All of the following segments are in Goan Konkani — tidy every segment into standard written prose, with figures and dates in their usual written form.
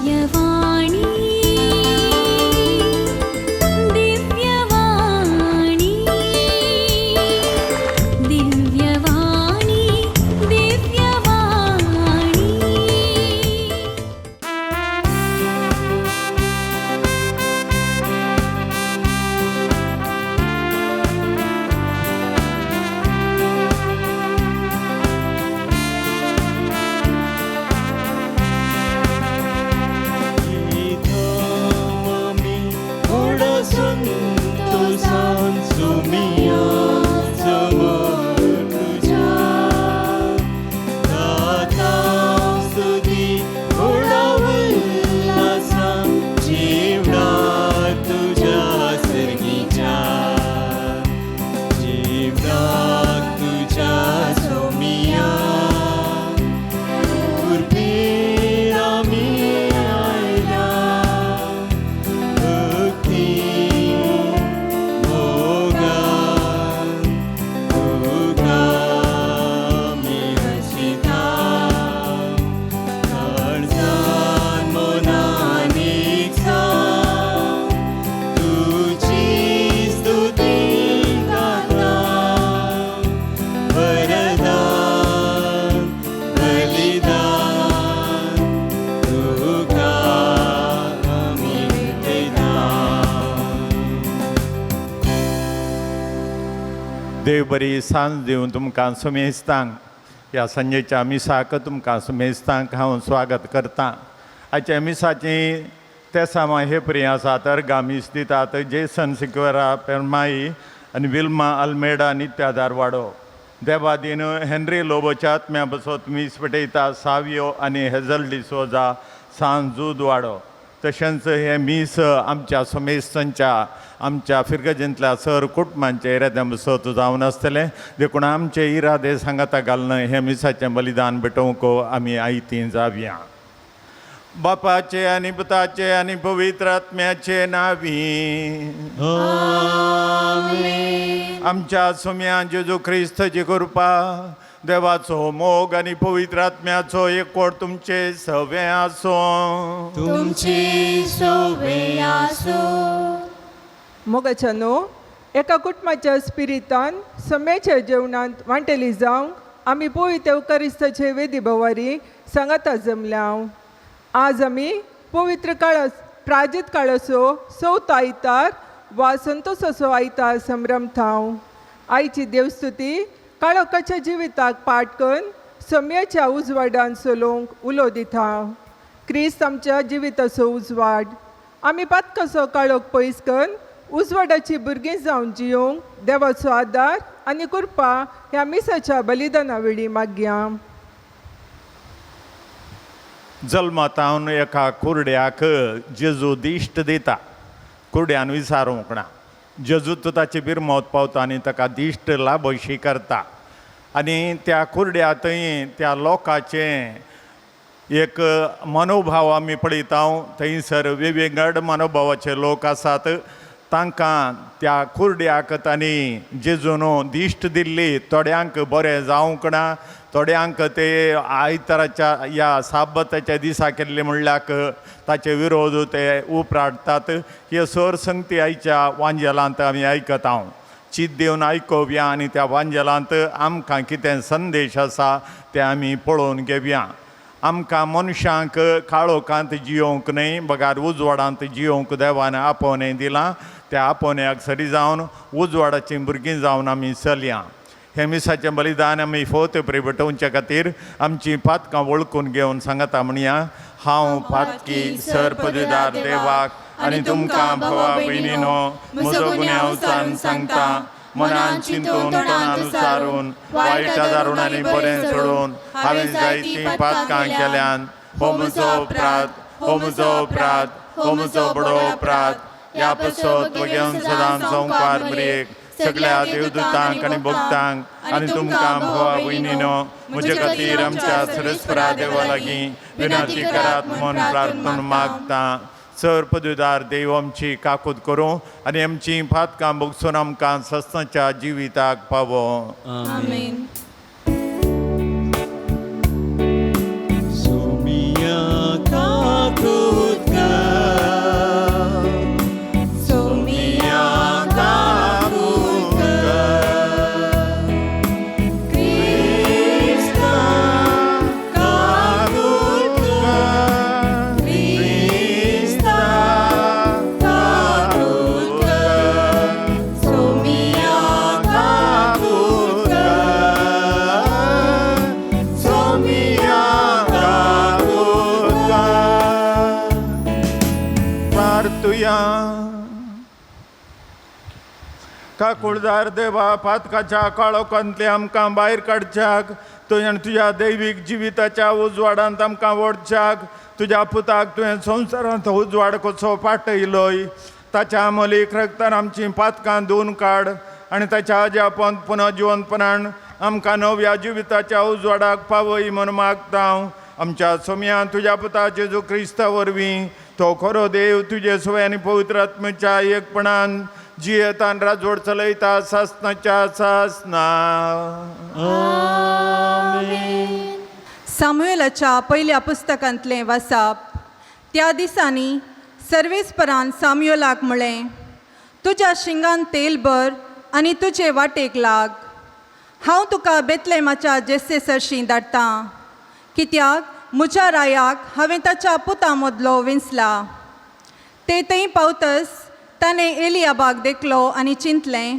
दिव्यवाणी दिव्यवाणी दिव्यवाणी दिव्यवाणी। देव बरी सांज दिवन तुमकां सुमेस्तांक ह्या सांजेच्या मिसाक तुमकां सुमेस्तांक हांव स्वागत करतां। आयच्या मिसाची तेसामां हे परी आसात। अर्गां मीस दितात जेसन सिक्वेरा पेरमाई आनी विल्मा अल्मेडा नित्यादार वाडो। देवादीन हेनरी लोबोच्या आत्म्या बसत मीस पेटयता सावियो आनी हेजल डिसोजा सांज जूद वाडो। तशेंच हें मीस आमच्या समेस्तांच्या आमच्या फिरगजेंतल्या सर कुटुंबांचे इराद्या बसत जावन आसतलें, देखून आमचे इरादे सांगाता घालून हें मिसाचें बलिदान भेटोवंक आमी आयतीं जावया। बापाचे आनी पुताचे आनी पवित्र आत्म्याचे नावी आमच्या सोम्या जेजू क्रिस्ताची कृपा, देवाचो मोग आनी पवित्र आत्म्याचो एकवट तुमचे सवे आसूं। तुमचे सवे आसूं। मोगाच्या न्हू एका कुटुंबाच्या स्पिरितान सम्याच्या जेवणांत वांटेली जावंक आमी पवित्र येवकारिस्ताचे वेदी भवारी सांगाता जमल्या। आज आमी पवित्र काळ प्राजीत काळाचो चवथो आयतार वा संतोसाचो आयतार संभ्रमथाव। आयची देवस्तुती काळोखाच्या जिविताक पाठ करून सम्याच्या उजवाडान चलोवंक उलो दिता। क्रिस्त आमच्या जिविताचो उजवाड, आमी पातकाचो काळोख पयस करून उजवाडाची भुरगीं जावन जियोंक देवाचो आदार आनी कृपा ह्या मिसाच्या बलिदाना वेळी मागया। जल्मतावन एका कुरड्याक जेजू दिश्ट दिता। कुरड्यान विचारूंक ना, जेजू तो ताची बिरमत पावता आनी ताका दिश्ट लाभशी करता आनी त्या कुरड्या थंय त्या लोकांचें एक मनोभाव आमी पळयता। थंयसर वेगवेगळे मनोभावाचे लोक आसात। तांकां त्या कुरड्याक तांणी जेजून दिश्ट दिल्ली, थोड्यांक बरें जावंक ना, थोड्यांक ते आयताराच्या ह्या साबताच्या दिसा केल्ले म्हणल्याक ताचे विरोध ते उपराटतात। हे सर संगती आयच्या वांजेलांत आमी आयकता। हांव चीत दिवन आयकोवया आनी त्या वांजेलांत आमकां कितें संदेश आसा ते आमी पळोवन घेवया। आमकां मनशांक काळोखांत जियोवंक न्हय बगार उजवाडांत जियोवंक देवान आपोवणें दिलां। त्या आपोवण्याक सरी जावन उजवाडाचीं भुरगीं जावन आमी चलया। हें मिसाचें बलिदान आमी फोत प्री भेटोवचे खातीर आमचीं पातकां वळखून घेवन सांगता म्हणया, हांव पातकी सर पदवीदार देवाक आनी तुमकां भावा भयणीनो म्हजो गुन्यांव सांगता, मनान चिंतून तोंडान उचारून वायट दारून आनी बरें सोडून हांवें जायतीं पातकां केल्यान। हो म्हजो अपराध, हो म्हजो अपराध, हो म्हजो बडो अपराध। ह्या पसत घेवन सदां संवकार ब्रेक सगळ्या देवदूतांक आनी भक्तांक आनी तुमकां भावा भयणीनो म्हजे खातीर आमच्या सरस्परा देवा लागीं विनंती करात म्हूण प्रार्थना मागता। सर पदवीदार देव आमची काकूत करूं आनी आमची फातकां भोगसून आमकां सस्नाच्या जिविताक पावो। आमेन। सुमिया काकूत मागतुया. काकुळदार देवा, पातकाच्या काळोखांतले आमकां भायर काडच्याक तुवें तुज्या दैवीक जिविताच्या उजवाडांत आमकां व्हरच्याक तुज्या पुताक तुवें संवसारांत उजवाड कसो पाटयलोय ताच्या अमलीक रगतान आमचीं पातकां धुवन काड आनी ताच्या अजापंत पुनर्जिवंतपणान आमकां नव्या जिविताच्या उजवाडाक पावय म्हूण मागता हांव. आमच्या सोम्यान तुज्या पुता जेजू क्रिस्ता वरवीं, तो खरो देव, तुजे सवय आनी पवित्र आत्म्याच्या एकपणान जियेतान राजवट चलयता सासनाच्या सासना. सामुएलाच्या पयल्या पुस्तकांतलें वासाप. त्या दिसांनी सर्वेस्परान सामुएलाक म्हळें, तुज्या शिंगान तेल भर आनी तुजे वाटेक लाग. हांव तुका बेतलेमाच्या जेसे सरशीं धाडटां, कित्याक म्हज्या रायाक हांवें ताच्या पुता मदलो विंचला. ते थंय पावतस ताणें एलियाबाक देखलो आनी चिंतलें,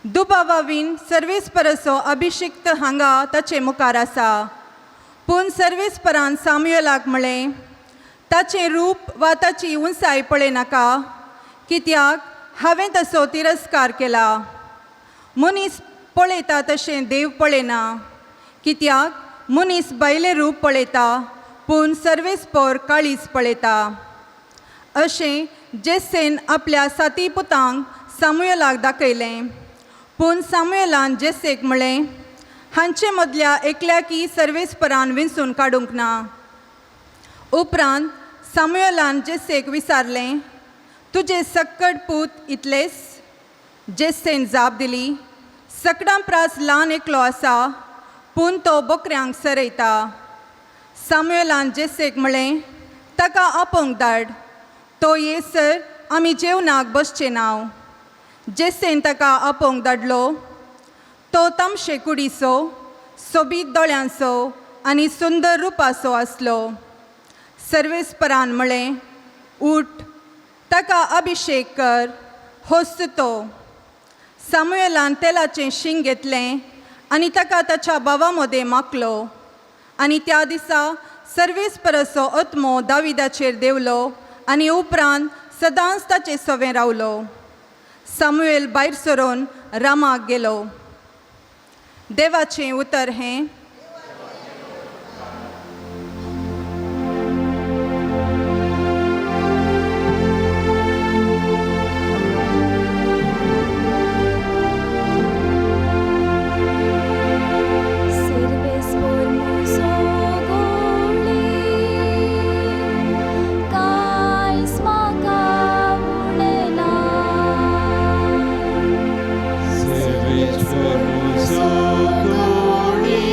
दुबावावीन सर्वेस्पराचो अभिषिक्त हांगा ताचे मुखार आसा. पूण सर्वेस्परान सामुएलाक म्हळें, ताचें रूप वा ताची उंचाय पळयनाका, कित्याक हांवें तसो तिरस्कार केला. मनीस पळयता तशें देव पळयना, कित्याक मनीस भायलें रूप पळयता पूण सर्वेस्पर काळीज पळयता. अशें जेस्सेन आपल्या साती पुतांक सामुएलाक दाखयलें. पूण सामुएलान जेस्सेक म्हळें, हांचे मदल्या एकल्याकी सर्वेस्परान विंचून काडूंक ना. उपरांत सामुएलान जेस्सेक विचारलें, तुजे सक्कड पूत इतलेच? जेस्सेन जाप दिली, सकडां प्रास ल्हान एकलो आसा, पूण तो बकऱ्यांक सरयता. सामुएलान जेस्सेक म्हळें, ताका आपोवंक धाड, तो येसर आमी जेवणाक बसचे नांव. जेस्सेन ताका आपोवंक धाडलो. तो तामशे कुडीचो, सोबीत दोळ्यांचो आनी सुंदर रुपाचो आसलो. सर्वेस्परान म्हळें, उठ, ताका अभिशेक कर, होच तो. सामुएलान तेलाचें शिंग घेतलें आनी ताका ताच्या भावा मदें माखलो. आनी त्या दिसा सर्वेस्पराचो आत्मो दाविदाचेर देंवलो आनी उपरांत सदांच ताचे सवें रावलो. सामुएल भायर सरून रामाक गेलो. देवाचें उतर हें. सर्वेस्पोर मुजो गोळी, कांयच म्हाका उणें ना. सर्वेस्पर मुजो गोळी,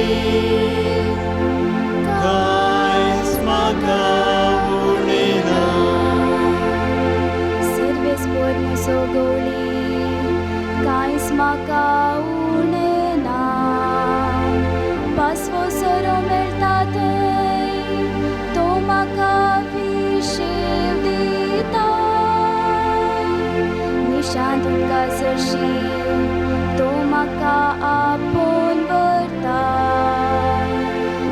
कांयच म्हाका उणें ना. सर्वेस्पोर मुजो गोळी, कांयच म्हाका उणें ना. पासवो सोरो मेळटा थंय तो म्हाका विशेव दिता. निशांत उदका सरशी तो म्हाका आपोवन व्हरता.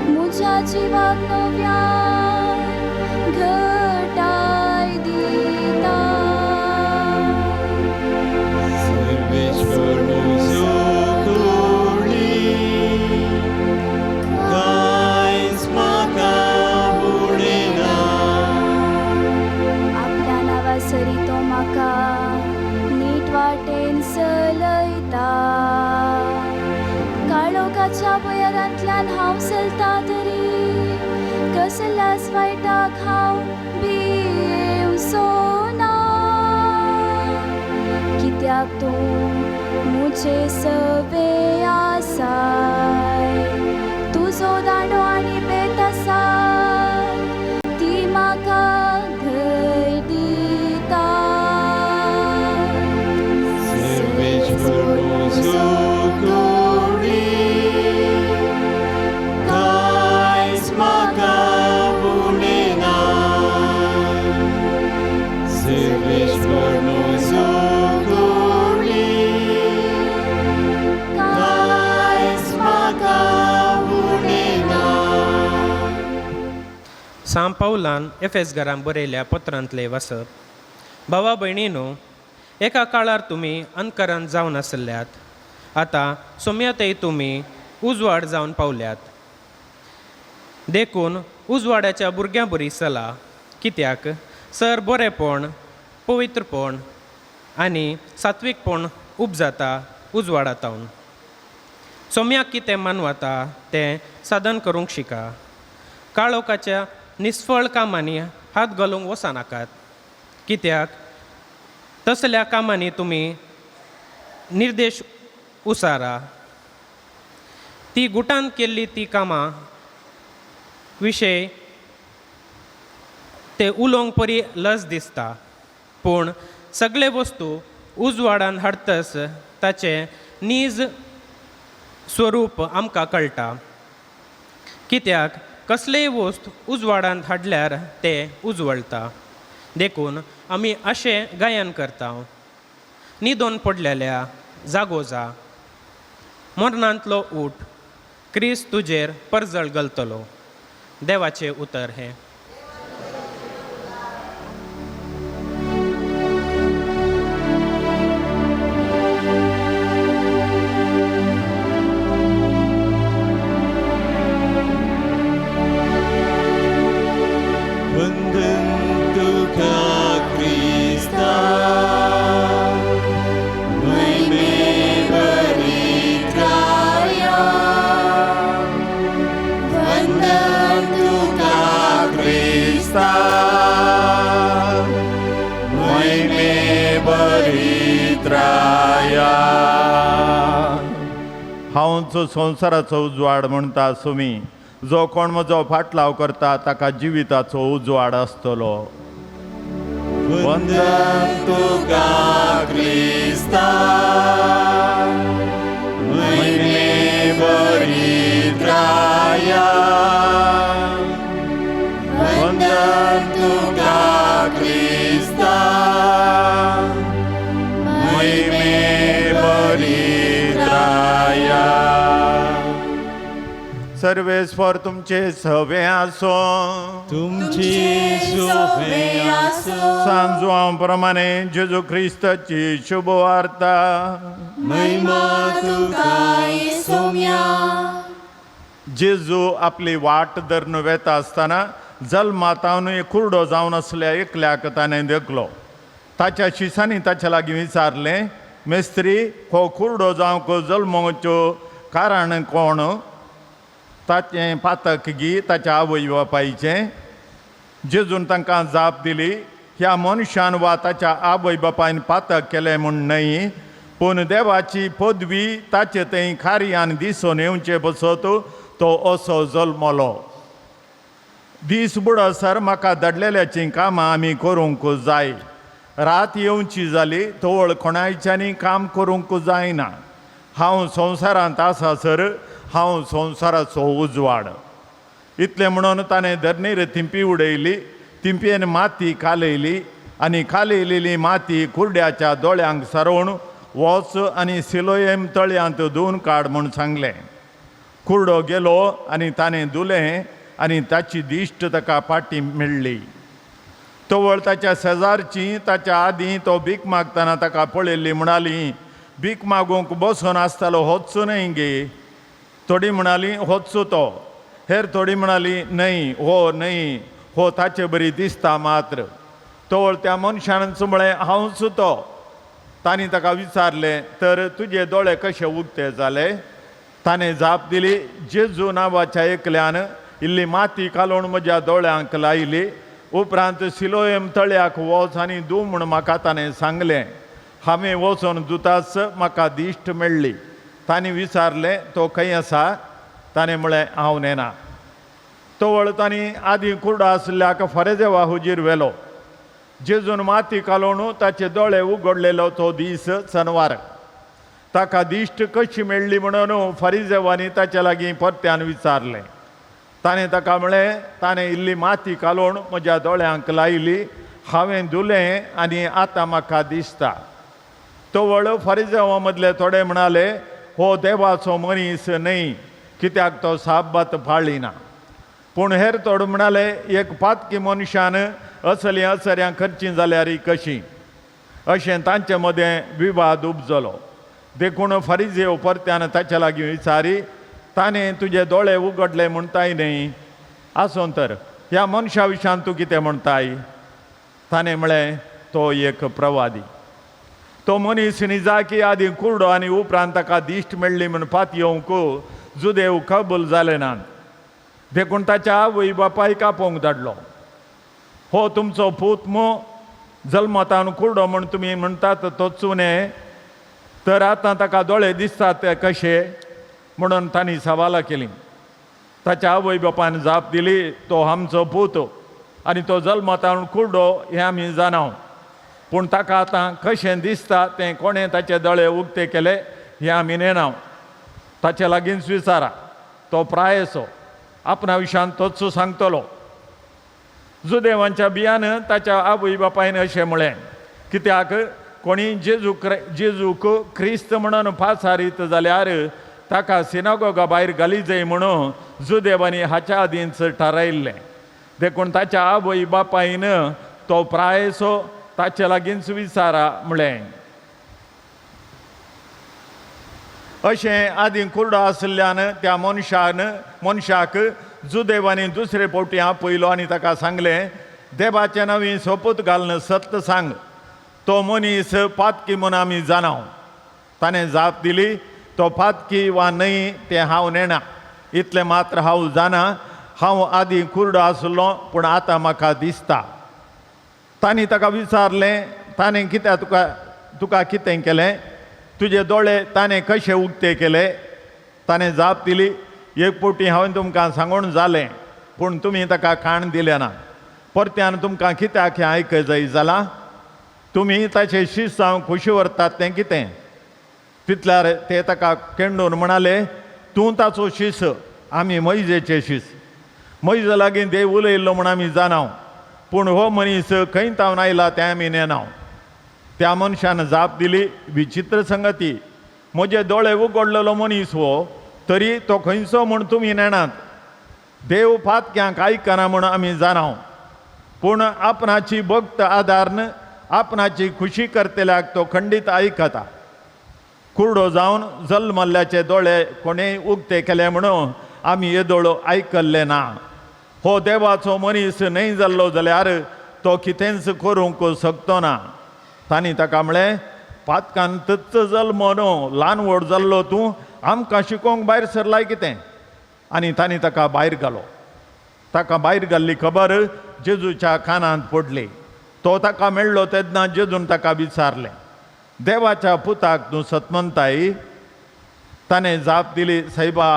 म्हज्या जिवाक नव्यान घटाय दिता. सर्वेस्पर मुजो गोळी, कांयच म्हाका उणें ना. आपल्या नांवा सरी तो म्हाका नीट वाटेन चलयता. काळोखाच्या भुंयारांतल्यान हांव चलता तरी कसल्याच वायटाक हांव भियेवचो ना, कित्याक तूं म्हजे सवे आसाय. तुजो दांडो आनी बेत आसा, ती म्हाका धैर्य दिता. सर्वेस्पर मुजो गोळी, कांयच म्हाका उणें ना. सर्वेस्पर मुजो गोळी, कांयच म्हाका उणें ना. सांव पावलान एफेस घरां बरयल्या पत्रांतलें वाचप. भावा भयणीनो, एका काळार तुमी अंतकरान जावन आसल्यात, आतां सोम्यातय तुमी उजवाड जावन पावल्यात. देखून उजवाडाच्या भुरग्यां बरी चला, कित्याक सर बरेंपण, पवित्रपण आनी सात्वीकपण उपजाता उजवाडातावन. सोम्याक कितें मानवता तें साधन करूंक शिका. काळोखाच्या निस्फळ कामांनी हात घालूंक वचनाकात, कित्याक तसल्या कामांनी तुमी निर्देश उसारा. ती गुटान केल्ली ती कामां विशय ते उलोवंक परी लज दिसता, पूण सगळे वस्तू उजवाडान हाडतस ताचें नीज स्वरूप आमकां कळटा, कित्याक कसलेय वस्त उजवाडांत हाडल्यार ते उजवळता. देखून आमी अशें गायन करता: निदोन पडलेल्या, जागो जा, मरणांतलो ऊठ, क्रिस्त तुजेर परजळ घालतलो. देवाचें उतर हें. वंदन तुका क्रिस्ता, महिमे बरित्राया. वंदन तुका क्रिस्ता, महिमे बरित्राया. हांवच संवसाराचो उजवाड म्हणटा सुमी. जो कोण म्हजो फाटलाव करता ताका जिविताचो उजवाड आसतलो. वंदन तुका क्रिस्ता, महिमे बरित्राया. वंदन तुका क्रिस्ता, महिमे बरित्राया. सर्वेस्पर तुमचे सवे आसो. तुमची सोबे आसो. सांजवां प्रमाणे जेजू ख्रिस्ताची शुभ वार्ता. महिमा तुका सोम्या. जेजू आपली वाट धरून वेता आसतना जल्मातावन कुरडो जावन आसल्या एकल्याक ताणें देखलो. ताच्या शिसांनी ताच्या लागीं विचारलें, मेस्त्री, हो कुरडो जावंक जल्मोच्यो कारण कोण? ताचें पातक गी ताच्या आवय बापायचें? जेजून तांकां जाप दिली, ह्या मनशान वा ताच्या आवय बापायन पातक केलें म्हूण न्हय, पूण देवाची पदवी ताचे थंय कार्यान दिसून येवचे बसत तो असो जल्मलो. दीस बुडसर म्हाका धाडलेल्याचीं कामां आमी करूंक जाय. रात येवची जाली तवळ कोणायच्यांनी काम करूंक जायना. हांव संवसारांत आसा सर हांव संवसाराचो उजवाड. इतलें म्हणून ताणें धरणीर थिंपी उडयली. थिंपयेन माती कालयली आनी कालयलेली माती कुर्ड्याच्या दोळ्यांक सारोवन, वच आनी सिलोयम तळयांत धुवन काड म्हूण सांगलें. कुर्डो गेलो आनी ताणें धुलें आनी ताची दिश्ट ताका पाटी मेळ्ळी. तवळ ताच्या शेजारची ताच्या आदीं तो भीक मागतना ताका पळयल्ली म्हणाली, भीक मागूंक बसून आसतालो होच न्हय गे? थोडी म्हणाली, होच तो. हेर थोडी म्हणाली, न्हय, हो न्हय, हो ताचे बरी दिसता मात्र. तवळ त्या मनशान म्हळें, हांवच तो. तांणी ताका विचारलें, तर तुजे दोळे कशे उक्ते जाले? ताणें जाप दिली, जेजू नांवाच्या एकल्यान इल्ली माती कालोवन म्हज्या दोळ्यांक लायली. उपरांत सिलोयम तळ्याक वच आनी धू म्हूण म्हाका ताणें सांगलें. हांवें वचून धुताच म्हाका दिश्ट मेळ्ळी. तांणी विचारलें, तो खंय आसा? ताणें म्हळें, हांव नेना. तवळ तांणी आदीं कुर्डो आसल्याक फरेजेवा हुजीर व्हेलो. जेजून माती कालोवन ताचे दोळे उगडलेलो तो दीस सनवार. ताका दिश्ट कशी मेळ्ळी म्हणून फरिजेवांनी ताच्या लागीं परत्यान विचारलें. ताणें ताका म्हळें, ताणें इल्ली माती कालोवन म्हज्या दोळ्यांक लायली, हांवें धुलें आनी आतां म्हाका दिसता. तवळ फरिजेवा मदले थोडे म्हणाले, हो देवाचो मनीस न्हय, कित्याक तो साबात पाळिना. पूण हेर थोडे म्हणाले, एक पातकी मनशान असलीं असऱ्यां करचीं जाल्यार कशीं? अशें तांचे मदें विवाद उपजलो. देखून फारिजेव परत्यान ताचे लागीं विचारी, ताणें तुजे दोळे उगडले म्हणटाय न्ही, आसूं तर ह्या मनशा विशयान तूं कितें म्हणटाय? ताणें म्हळें, तो एक प्रवादी. तो मनीस निजाकी आदीं कुरडो आनी उपरांत ताका दिश्ट मेळ्ळी म्हूण पातयेवंक जुदेव कबूल जाले नात, देखून ताच्या आवय बापायक आपोवंक धाडलो. हो तुमचो पूत मू, जल्मतान कुरडो म्हूण तुमी म्हणटात तोच न्हय, तर आतां ताका दोळे दिसतात ते कशे? म्हणून तांणी सवालां केलीं. ताच्या आवय बापायन जाप दिली, तो आमचो पूत आनी तो जल्मतान कुरडो हें आमी जाणाव, पूण ताका आतां कशें दिसता तें कोणें ताचे दोळे उक्ते केले हें आमी नेणाव. ताचे लागींच विचारा, तो प्रायसो, आपणा विशयान तोच सांगतलो. जुदेवांच्या बियान ताच्या आवय बापायन अशें म्हळें, कित्याक कोणी जेजूक क्रिस्त म्हणून पासारीत जाल्यार ताका सिनागोगा भायर घाली जाय म्हणून जुदेवांनी हाच्या आदींच थारायिल्लें. देखून ताच्या आवय बापायन तो प्रायसो, ताचे लागींच विचारा म्हळें. अशें आदीं कुरडो आशिल्ल्यान त्या मनशाक जुदेवांनी दुसरे फावटी आपयलो आनी ताका सांगलें, देवाचे नवी सोपूत घालून सत्य सांग, तो मनीस पातकी म्हूण आमी जाणाव. ताणें जाप दिली, तो पातकी वा न्हय तें हांव नेणा, इतलें मात्र हांव जाणा, हांव आदीं कुरडो आसलो पूण आतां म्हाका दिसता. तांणी ताका विचारलें, ताणें कित्याक तुका कितें केलें? तुजे दोळे ताणें कशे उक्ते केले? ताणें जाप दिली, एक फावटी हांवें तुमकां सांगून जालें, पूण तुमी ताका काण दिलें ना. परत्यान तुमकां कित्याक हें आयक जाय जालां? तुमी ताचे शिस्त हांव खुशी व्हरतात तें कितें? तितल्यार ते ताका केंडून म्हणाले, तूं ताचो शिस, आमी मैजेचे शिस. मैजे लागीं देव उलयल्लो म्हूण आमी जाणाव, पूण हो मनीस खंय तावन आयला तें आमी नेणाव. त्या मनशान जाप दिली, विचित्र संगती, म्हजे दोळे उगडलेलो मनीस हो, तरी तो खंयचो म्हूण तुमी नेणात. देव पातक्यांक आयकना म्हूण आमी जाणाव, पूण आपणाची भक्त आदारन आपणाची खुशी करतल्याक तो खंडीत आयकता. कुरडो जावन जल्मल्ल्याचे दोळे कोणेय उक्ते केले म्हणून आमी येदोळ आयकल्ले ना. हो देवाचो मनीस न्हय जाल्लो जाल्यार तो कितेंच करूंक शकतो ना. तांणी ताका म्हळें, पातकांतच जल्म न्हू, ल्हान व्हड जाल्लो तूं आमकां शिकोवंक भायर सरलाय कितें? आनी तांणी ताका भायर घालो. ताका भायर घाल्ली खबर जेजूच्या कानांत पडली. तो ताका मेळ्ळो तेन्ना जेजून ताका विचारलें, देवाच्या पुताक तूं सत म्हणटाय? ताणें जाप दिली, सायबा,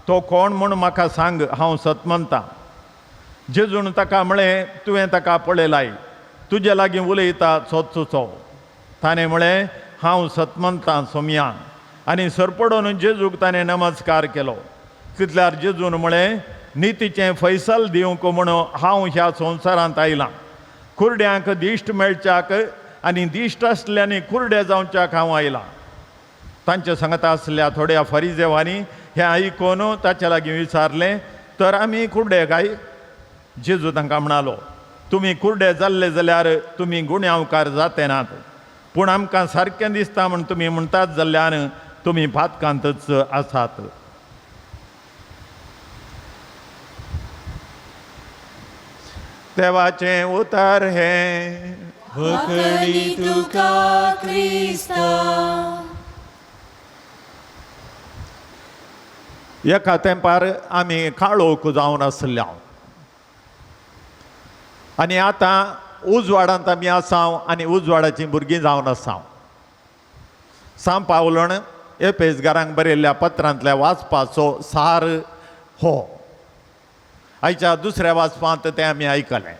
तो कोण म्हूण म्हाका सांग, हांव सत म्हणटां. जेजून ताका म्हळें, तुवें ताका पळयलाय, तुजे लागीं उलयता सोदचो. ताणें म्हळें, हांव सत म्हणटां सोमया. आनी सरपडून जेजूक ताणें नमस्कार केलो. तितल्यार जेजून म्हळें, नितीचें फैसल दिवंक म्हणून हांव ह्या संवसारांत आयलां. कुरड्यांक दिश्ट मेळच्याक आनी दिश्ट आसल्यांनी कुरडे जावच्याक हांव आयलां. तांचे सांगता आसल्या थोड्या फरिजेवांनी हें आयकून ताचे लागीं विचारलें, तर आमी कुरडे काय? जेजू तांकां म्हणालो, तुमी कुरडे जाल्ले जाल्यार तुमी गुण्यांवकार जाते नात, पूण आमकां सारकें दिसता म्हूण तुमी म्हणटात जाल्ल्यान तुमी पातकांतच आसात. देवाचें उतर हें. होकणी तुका क्रिस्ता. एका तेंपार आमी काळोख जावन आसल्या आनी आतां उजवाडांत आमी आसाव आनी उजवाडाचीं भुरगीं जावन आसाव. सांव पावलन एपेजगारांक बरयल्ल्या पत्रांतल्या वाचपाचो सार हो. आयच्या दुसऱ्या वाचपांत तें आमी आयकलें.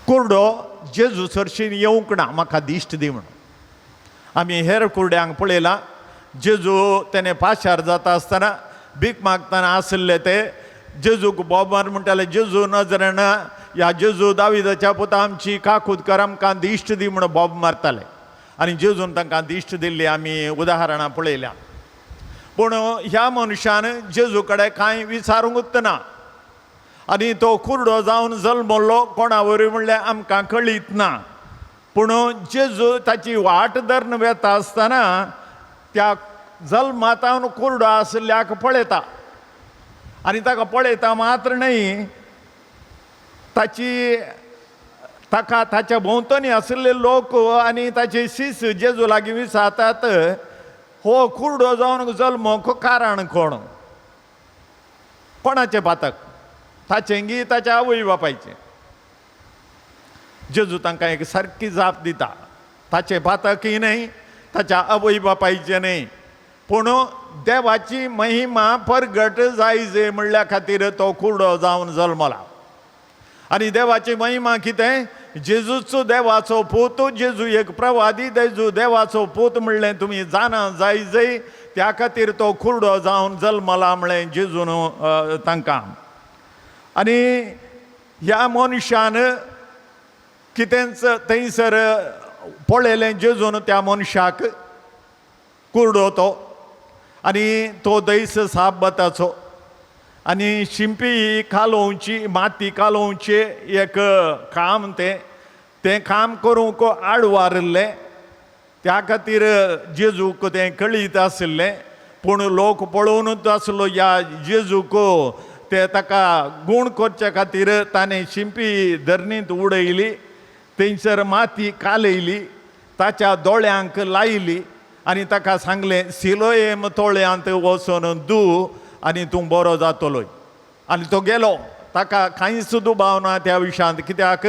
कुरडो जेजू सरशीन येवंक ना, म्हाका दिश्ट दी म्हणून. आमी हेर कुरड्यांक पळयलां, जेजू तेणें पाशार जाता आसतना भीक मागतना आसले ते जेजूक बोबार म्हणटाले, जेजू नजरेन ह्या जेजू दाविदाच्या पुता आमची काकूत कर, आमकां दिश्ट दी म्हणून बोब मारताले. आनी जेजून तांकां दिश्ट दिल्ली आमी उदाहरणां पळयल्या. पूण ह्या मनशान जेजू कडेन कांय विचारूंकच ना. आनी तो कुर्डो जावन जल्मल्लो कोणा वरवीं म्हणल्यार आमकां कळीत ना. पूण जेजू ताची वाट धरून वेता आसतना त्या जल्मातावन कुर्डो आशिल्ल्याक पळयता आनी ताका पळयता मात्र न्हय, ताची ताका ताच्या भोंवतणी आशिल्ले लोक आनी ताचे शिस जेजू लागीं विचारतात, हो कुर्डो जावन जल्मोंक कारण कोण, कोणाचें पातक, ताचें गी ताच्या आवय बापायचें. जेजू तांकां एक सारकी जाप दिता, ताचें पातकय न्हय, ताच्या आवय बापायचें न्हय, पूण देवाची महिमा परगट जायजे म्हणल्या खातीर तो कुर्डो जावन जल्मला. आनी देवाची महिमा कितें, जेजूचो देवाचो पूत, जेजू एक प्रवादी, जेजू देवाचो पूत म्हणलें तुमी जाणा जायजय, त्या खातीर तो कुर्डो जावन जल्मला म्हणलें जेजून तांकां. आनी ह्या मनशान कितेंच थंयसर पळयलें जेजून त्या मनशाक, कुर्डो तो, आनी तो दैस साबताचो आनी शिंपी कालोवची, माती कालोवची एक काम, तें तें काम करूंक आडवारिल्लें, त्या खातीर जेजूक तें कळीत आशिल्लें. पूण लोक पळोवनूच आसलो ह्या जेजूक, ते ताका गूण करचे खातीर ताणें शिंपी धरणींत उडयली, थंयसर माती कालयली, ताच्या दोळ्यांक लायली आनी ताका सांगलें, सिलोयेम तोळ्यांत वचून दू आनी तूं बरो जातलो. आनी तो गेलो, ताका कांयच दुबाव ना त्या विशयांत, कित्याक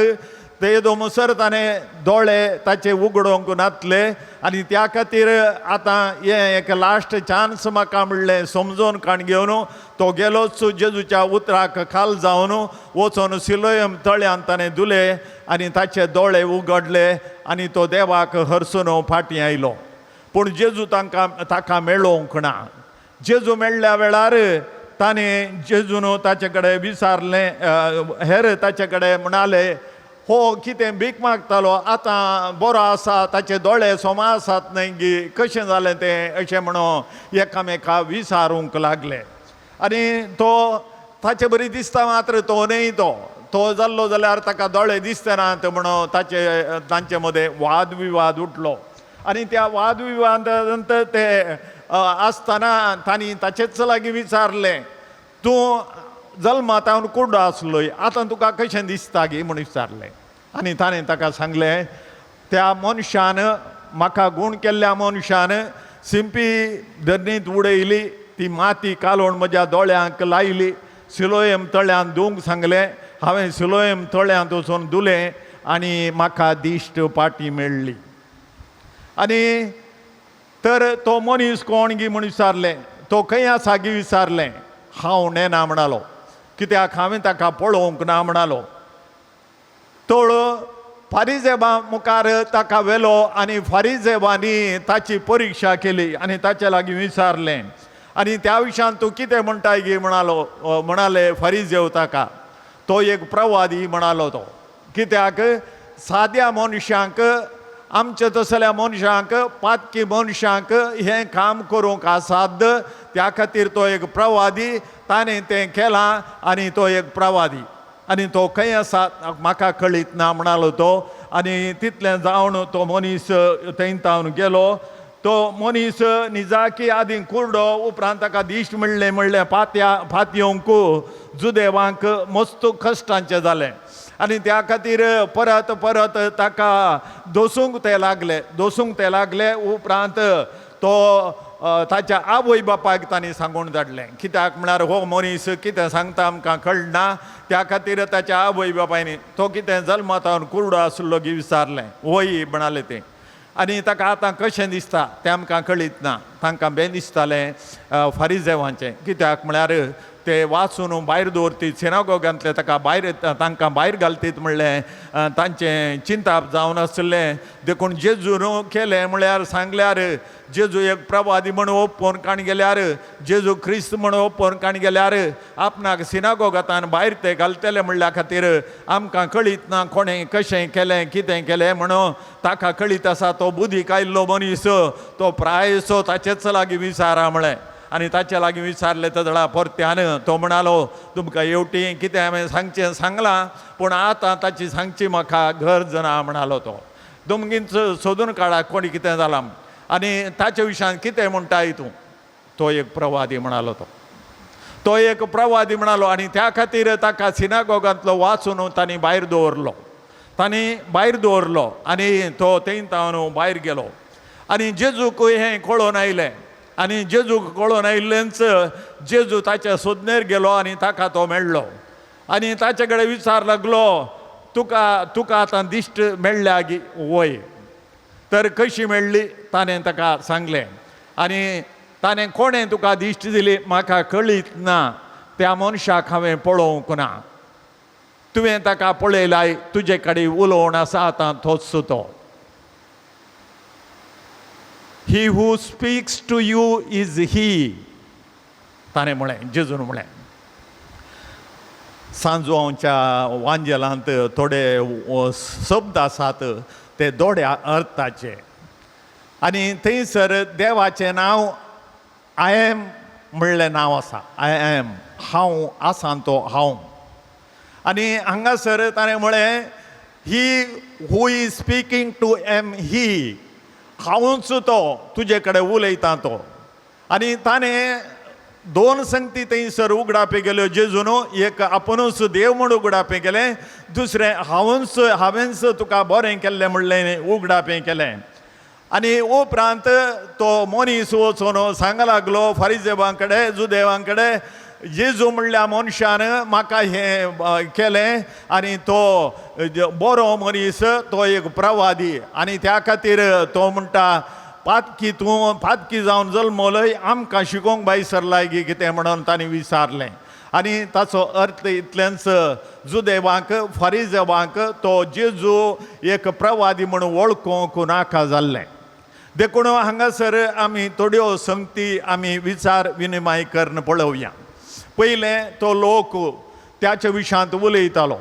ते येदो ताणें दोळे ताचे उगडोवंक नातले आनी त्या खातीर आतां हें एक लास्ट चान्स म्हाका म्हणलें समजून काण घेवन तो गेलोच जेजूच्या उतराक खाल जावन वचोन सिलोयम तळ्यान ताणें धुले आनी ताचे दोळे उगडले आनी तो देवाक हरसून फाटीं आयलो. पूण जेजू तांकां ताका मेळोवंक ना. जेजू मेळ्ळ्या वेळार ताणें जेजून ताचे कडेन विचारलें, हेर ताचे कडेन म्हणाले, हो कितें भीक मागतालो, आतां बरो आसा, ताचे दोळे सोमा आसात न्हय गी, कशें जालें तें, अशें म्हणून एकामेका विचारूंक लागले. आनी तो ताचे बरी दिसता मात्र तो न्हय, तो तो जाल्लो जाल्यार ताका दोळे दिसनात म्हणून ताचे तांचे मदें वादविवाद उठलो. आनी त्या वादविवादांत ते आसतना तांणी ताचेच लागीं विचारलें, तूं जल्मातावन कुड्डो आसलोय, आतां तुका कशें दिसता गी म्हूण विचारलें. आनी ताणें ताका सांगलें, त्या मनशान म्हाका गूण केल्ल्या मनशान सिंपी धरणींत उडयली, ती माती कालोवन म्हज्या दोळ्यांक लायली, सिलोयम तळ्यांत धुवंक सांगलें, हांवें सिलोयम तळ्यांत वचून धुलें आनी म्हाका दिश्ट पाटी मेळ्ळी. आनी तर तो मनीस कोण गी म्हूण विचारलें, तो खंय आसा गी विचारलें, हांव नेना म्हणालो, कित्याक हांवें ताका पळोवंक ना म्हणालो. तोळ फारीजेबा मुखार ताका व्हेलो आनी फारीजेबांनी ताची परिक्षा केली आनी ताचे लागीं विचारलें, आनी त्या विशयान तूं कितें म्हणटाय गी म्हणालो, म्हणाले फारीजेव ताका, तो एक प्रवादी म्हणालो तो, कित्याक साद्या मनशांक, आमचे तसल्या मनशांक, पातकी मनशांक हें काम करूंक असाध्य, त्या खातीर तो एक प्रवादी, ताणें तें केलां आनी तो एक प्रवादी आनी तो खंय आसा म्हाका कळीत ना म्हणालो तो. आनी तितलें जावन तो मनीस थंय तावन गेलो. तो मनीस निजाकी आदीं कुर्डो, उपरांत ताका दिश्ट मेळ्ळें म्हणलें पात्या फातयोंक जुदेवांक मस्त कश्टांचें जालें आनी त्या खातीर परत परत ताका दोसूंक ते लागले, दोसूंक ते लागले. उपरांत तो ताच्या आवय बापायक तांणी सांगून धाडलें, कित्याक म्हळ्यार हो मनीस कितें सांगता आमकां कळना, त्या खातीर ताच्या आवय बापायनी तो कितें जल्मातावन कुर्डो आसलो गी विचारलें, वय म्हणाले तें. आनी ताका आतां कशें दिसता तें आमकां कळीत ना, तांकां बें दिसतालें फारीजेवांचें, कित्याक म्हळ्यार ते वाचून भायर दवरतीत सिनागोगांतले, ताका भायर तांकां भायर घालतीत म्हणलें तांचें चिंताप जावन आसलें. देखून जेजून केलें म्हळ्यार सांगल्यार जेजू एक प्रवादी म्हण ओपोवन काण गेल्यार, जेजू क्रिस्त म्हण ओपोवन काण गेल्यार आपणाक सिनागोगांतान भायर ते घालतले म्हणल्या खातीर आमकां कळीत ना कोणें कशें केलें कितें केलें म्हणून ताका कळीत आसा. तो बुदीक आयिल्लो मनीस, तो प्रायसो ताचेच लागीं विचारा म्हळें. आनी ताचे लागीं विचारलें तदळा परत्यान तो म्हणालो तुमकां येवटी कितें हांवें सांगचें सांगलां पूण आतां ताची सांगची म्हाका गरज ना म्हणालो तो. तुमगींच सोदून काडा कोणी कितें जालां आनी ताचे विशयान कितें म्हणटाय तूं. तो एक प्रवादी म्हणालो तो. तो एक प्रवादी म्हणालो आनी त्या खातीर ताका सिनागोगांतलो वाचून तांणी भायर दवरलो. तांणी भायर दवरलो आनी तो थंय भायर गेलो आनी जेजूक हें कळोन आयलें आनी जेजूक कळोन आयिल्लेंच जेजू ताच्या सोदनेर गेलो आनी ताका तो मेळ्ळो आनी ताचे कडेन विचार लागलो तुका तुका आतां दिश्ट मेळ्ळ्या वय तर कशी मेळ्ळी. ताणें ताका सांगलें आनी ताणें कोणें तुका दिश्ट दिली म्हाका कळीत ना, त्या मनशाक हांवें पळोवंक ना, तुवें ताका पळयलाय, तुजे कडेन उलोवन आसा आतां तोच तो. He who speaks to you is he, ताणें म्हळें, जेजून म्हळें. सांजवांच्या वांजेलांत थोडे शब्द आसात ते दोड्या अर्थाचे आनी थंयसर देवाचें नांव I am म्हणलें नांव आसा. I am, हांव आसा तो हांव. आनी हांगासर ताणें म्हळें he who is speaking to am he, हांवूच तो तुजे कडेन उलयता तो. आनी ताणें दोन संगती थंयसर उगडापे गेल्यो जेजून, एक आपुणूच देव म्हूण उगडापें केलें, दुसरें हांवूच हांवेंच तुका बरें केल्लें म्हणलें उगडापें केलें. आनी उपरांत तो मनीस वचून सांग लागलो फारिजेवां कडेन जुदेवां कडेन, जेजू म्हणल्या मनशान म्हाका हें केलें आनी तो बरो मनीस, तो एक प्रवादी आनी त्या खातीर तो म्हणटा पातकी तूं पातकी जावन जल्मलय आमकां शिकोवंक भायर सरलाय गी कितें म्हणून तांणी विचारलें. आनी ताचो अर्थ इतलेंच जुदेवांक फारिजेवांक तो जेजू एक प्रवादी म्हणून वळखूंक नाका जाल्लें. देखून हांगासर आमी थोड्यो संगती आमी विचार विनिमय करून पळोवया. पयलें तो लोक त्याच्या विशयांत उलयतालो,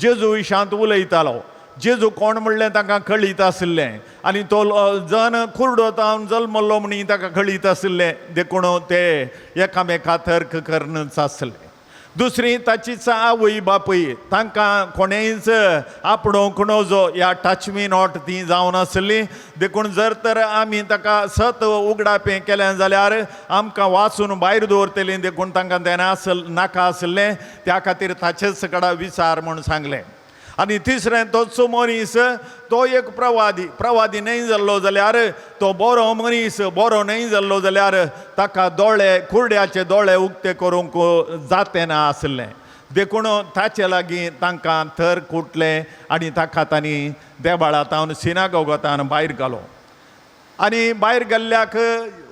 जेजू विशयांत उलयतालो. जेजू कोण म्हणलें तांकां कळीत आशिल्लें आनी तो जन कुर्डो जावन जल्मल्लो म्हणी ताका कळीत आशिल्लें, देखून ते एकामेका तर्क करूनच आसले. दुसरी ताचीच आवय बापूय तांकां कोणेंच आपणोवंक नजो ह्या टच मी not ती जावन आसली, देखून जर तर आमी ताका सत उगडापें केलें जाल्यार आमकां वाचून भायर दवरतलीं, देखून तांकां तें नाका आसलें, त्या खातीर ताचेच कडेन विचार म्हूण सांगलें. आनी तिसरें तोच मनीस तो एक प्रवादी, प्रवादी न्हय जाल्लो जाल्यार तो बरो मनीस, बरो न्हय जाल्लो जाल्यार ताका दोळे कुर्ड्याचे दोळे उक्ते करूंक जाते ना आसलें, देखून ताचे लागीं तांकां थर कुटलें आनी ताका तांणी देबाळांत सिनागोगांत भायर घालो. आनी भायर गेल्ल्याक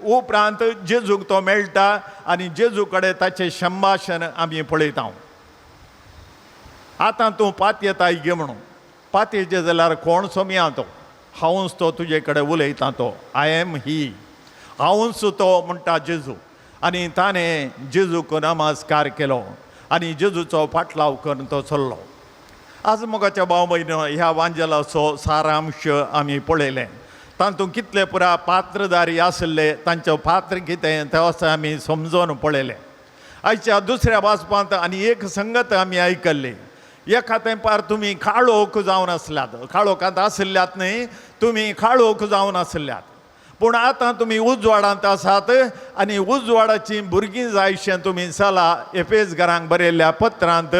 उपरांत जेजूक तो मेळटा आनी जेजू कडेन ताचें संभाशण आमी पळयता. आतां तूं पातयेताय गे म्हणून, पातयेचें जाल्यार कोण सोमया तो, हांवूच तो तुजे कडेन उलयता तो, I am ही, हांवूच तो म्हणटा जेजू. आनी ताणें जेजूक नमस्कार केलो आनी जेजूचो फाटलाव करून तो चल्लो. आज मोगाच्या भाव भयणो ह्या वांजेलाचो सारांश आमी पळयलें. तातूंत कितले पुरा पात्रदारी आशिल्ले, तांचें पात्र कितें तें आमी समजून पळयलें. आयच्या दुसऱ्या वाचपांत आनी एक संगत आमी आयकल्ली, एका तेंपार तुमी काळोख जावन आसल्यात, काळोखांत आशिल्ल्यात न्हय, तुमी काळोख जावन आसल्यात, पूण आतां तुमी उजवाडांत आसात आनी उजवाडाचीं भुरगीं जायशें तुमी चला. एफेस घरांक बरयल्ल्या पत्रांत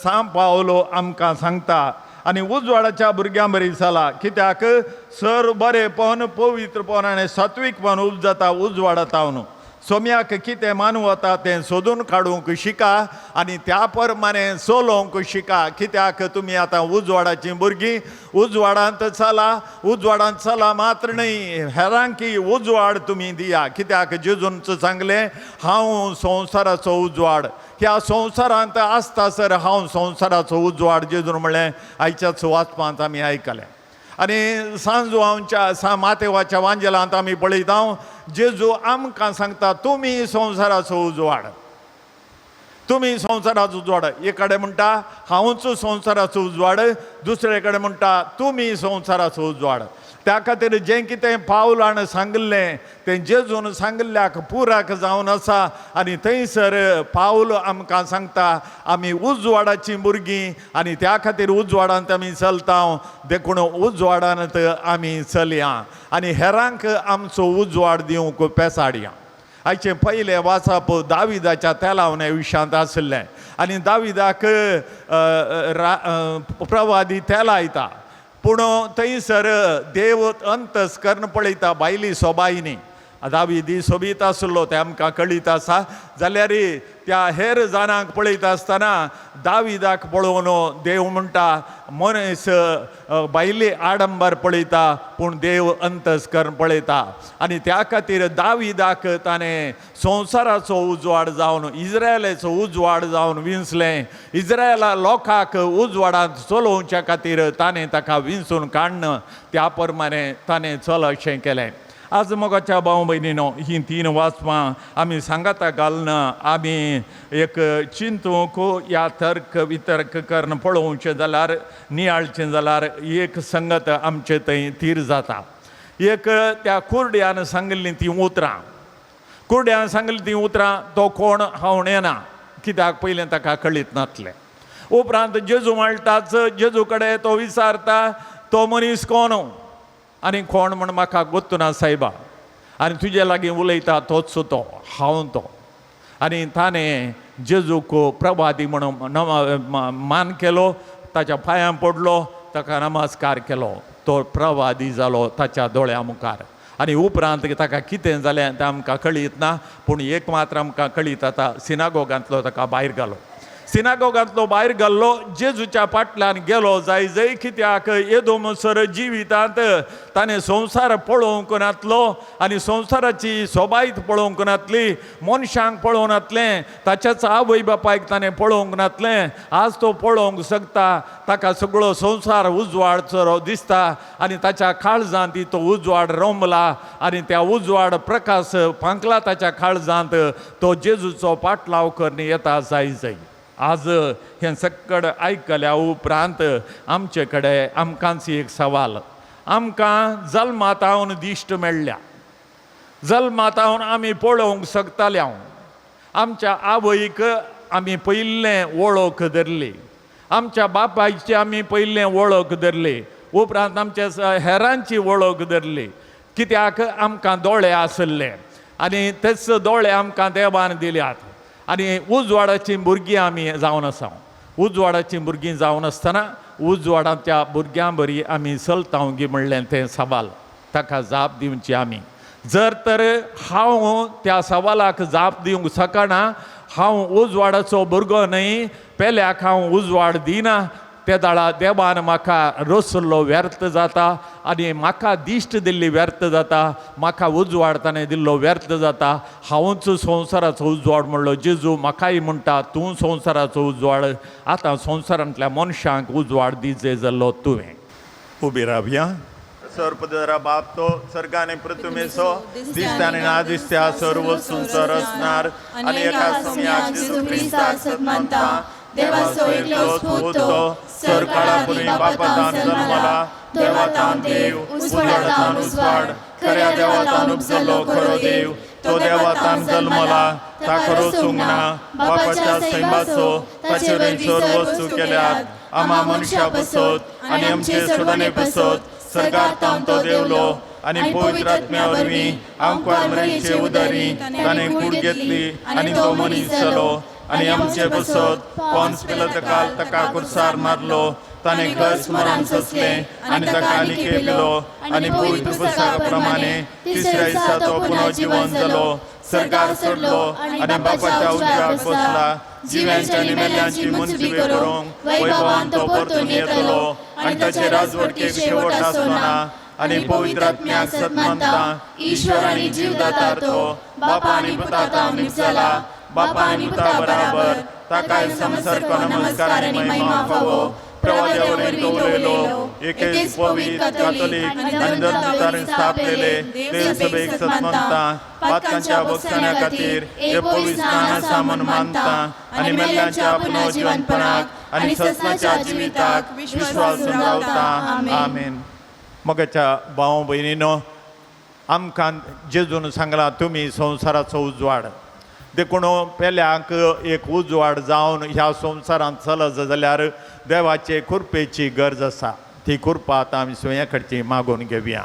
सांव पावलो आमकां सांगता आनी उजवाडाच्या भुरग्यां बरी चला, कित्याक सर बरेपण पवित्रपण आनी सात्वीकपण उपजता उजवाडांत. सोम्याक कितें मानवता तें सोदून काडूंक शिका आनी त्या प्रमाणे चलोवंक शिका, कित्याक तुमी आतां उजवाडाचीं भुरगीं, उजवाडांत चला. उजवाडांत चला मात्र न्हय, हेरांकी उजवाड तुमी दिया, कित्याक जेजून सांगलें हांव संवसाराचो उजवाड, ह्या संवसारांत आसता सर हांव संवसाराचो उजवाड, जेजून म्हणलें. आयच्याच वाचपांत आमी आयकलें. आनी सांजवांच्या मातेवाच्या वांजेलांत आमी पळयता जेजू आमकां सांगता तुमी संवसाराचो उजवाड, तुमी संवसाराचो उजवाड. एक कडेन म्हणटा हांवूच संवसाराचो उजवाड, दुसरे कडेन म्हणटा तुमी संवसाराचो उजवाड. त्या खातीर जें कितें पावलान सांगिल्लें तें जेजून सांगिल्ल्याक पुराक जावन आसा. आनी थंयसर पावल आमकां सांगता आमी उजवाडाचीं भुरगीं आनी त्या खातीर उजवाडांत आमी चलता, देखून उजवाडांत आमी चलया आनी हेरांक आमचो उजवाड दिवंक पेसाडया. आयचें पयलें वाचप दाविदाच्या तेलावण्या विशयांत आशिल्लें आनी दाविदाक प्रवादी तेलायता, पूण थंयसर देव अंतस्कर्ण पळयता बायली सोबायनी. दावीद सोबीत आसलो तें आमकां कळीत आसा, जाल्यार त्या हेर जाणांक पळयता आसतना दाविदाक पळोवन देव म्हणटा मनीस बायले आडंबर पळयता पूण देव अंतस्कर्ण पळयता. आनी त्या खातीर दाविदाक ताणें संवसाराचो उजवाड जावन, इज्रायलाचो उजवाड जावन विंचलें. इज्रायला लोकांक उजवाडांत चलोवच्या खातीर ताणें ताका विंचून काडन त्या प्रमाणे ताणें चल अशें केलें. आज मोगाच्या भाव भयणीनो, हीं तीन वाचपां आमी सांगाता घालून आमी एक चिंतूंक या तर्क वितर्क करून पळोवचें जाल्यार, नियाळचें जाल्यार एक संगत आमचे थंय थीर जाता. एक त्या कुर्ड्यान सांगिल्लीं तीं उतरां, कुर्ड्यान सांगिल्लीं तीं उतरां तो कोण हांव येना कित्याक पयलें ताका कळीत नासलें. उपरांत जेजू म्हणटाच जेजू कडेन तो विचारता तो मनीस कोण आनी कोण म्हण म्हाका गोत्तुना सायबा, आनी तुजे लागीं उलयता तोच तो हांव तो. आनी ताणें जेजूक प्रवादी म्हणून मान केलो, ताच्या पांयां पडलो, ताका नमस्कार केलो, तो प्रवादी जालो ताच्या दोळ्या मुखार. आनी उपरांत ताका कितें जालें तें आमकां कळीत ना, पूण एक मात्र आमकां कळीत आतां सिनागोगांतलो ताका भायर घालो. सिनागोगांतलो भायर घाल्लो जेजूच्या फाटल्यान गेलो जाय जय, कित्याक येदो म्हणसर जिवितांत ताणें संवसार पळोवंक नातलो आनी संवसाराची सोबायत पळोवंक नातली, मनशांक पळोवंक नातलें, ताच्याच आवय बापायक ताणें पळोवंक नातलें. आज तो पळोवंक शकता, ताका सगळो संवसार उजवाड चरो दिसता आनी ताच्या काळजांत तो उजवाड रोमला आनी त्या उजवाड प्रकाश फांकला ताच्या काळजांत, तो जेजूचो पाटलाव करून येता जाय जय. आज हें सक्कड आयकल्या उपरांत आमचे कडेन आमकांच एक सवाल, आमकां जल्मातावन दिश्ट मेळ्ळ्या, जल्मातावन आमी पळोवंक शकताले, आमच्या आवयक आमी पयलें वळख धरली, आमच्या बापायची आमी पयलें वळख धरली, उपरांत आमच्या हेरांची वळख धरली, कित्याक आमकां दोळे आशिल्ले आनी तेच दोळे आमकां देवान दिल्यात. आनी उजवाडाचीं भुरगीं आमी जावन आसा. उजवाडाचीं भुरगीं जावन आसतना उजवाडाच्या भुरग्यां बरी आमी चलता गी म्हणलें तें सवाल, ताका जाप दिवची आमी. जर तर हांव त्या सवालाक जाप दिवंक शकना, हांव उजवाडाचो भुरगो न्हय, पेल्याक हांव उजवाड दिना, ते दाळा देवान म्हाका रसलो व्यर्थ जाता आनी म्हाका दिश्ट दिल्ली व्यर्थ जाता, म्हाका उजवाड ताणें दिल्लो व्यर्थ जाता. हांवूच संवसाराचो उजवाड म्हणलो जेजू म्हाकाय म्हणटा तूं संवसाराचो उजवाड, आतां संवसारांतल्या मनशांक उजवाड दिजे जाल्लो तुवें. उबी रावया. सर्पदरा बाप तो सर्गाने पृथ्वीचो दिसत्या ना दिसत्या सर्व वस्तूंचो रचणार आनी एका सम्याक जेजू क्रिस्ताक सत मानता, देवाचो एकलोच पूत तो सरकाळापुरी बापातान जल्मला, देवातान देव, उजवाडातान उजवाड, खऱ्या देवातान उपजलो खरो देव, तो देवातान जल्मला, ता खरो ना, बापाच्या सैमाचो ताचे वरवीं सर्व वस्तू केल्यात, आमा मनशा बसत आनी आमचे सोडणे बसत सरकार तो देवलो आनी पवित्र आत्म्या वरवीं आमकां मरेचे उदरी ताणें कूड घेतली आनी तो मनीस जालो आनी आमचे बसत पॉन्स पिलात ताका कुर्सार मारलो, ताणें खर्च मरण सोंसलें आनी ताका आनी पिलो आनी पवित्र पुस्तका प्रमाणे तिसऱ्या दिसा तो पुनः जिवन जालो, सरकार सोडलो आनी बापाच्या उजव्याक बसला, जिव्यांच्या आनी मेल्ल्यांची मनसुबी करूंक वैभवान तो परतून येतलो आनी ताचे राजवटकेक शेवट आसचो ना. आनी पवित्र आत्म्याक सत मानता, ईश्वर आनी जीवदातार तो बापा आनी पुता निपजला, बापा आनी पुता बराबर ताकाय समसरको नमस्कार आनी महिमा फावो, प्रवाद्या वरवीं तो उलयलो. एकेच पवित्र कातोलीक आनी धर्मतारीन स्थापलेले देवसभेक सत्मनता, पातकांच्या बक्षण्या खातीर एक पवित्र स्नान आसा म्हूण मानता आनी मेल्ल्यांच्या पुनर्जीवनपणाक आनी सस्नाच्या जिविताक विश्वास रावता. आमेन. मगाच्या भाव भयणीनो, आमकां जेजून सांगलां तुमी संवसाराचो उजवाड. देखून पेल्यांक एक उजवाड जावन ह्या संवसारांत चलत जाल्यार देवाचे कृपेची गरज आसा. ती कृपा आतां आमी स्वया कडची मागून घेवया.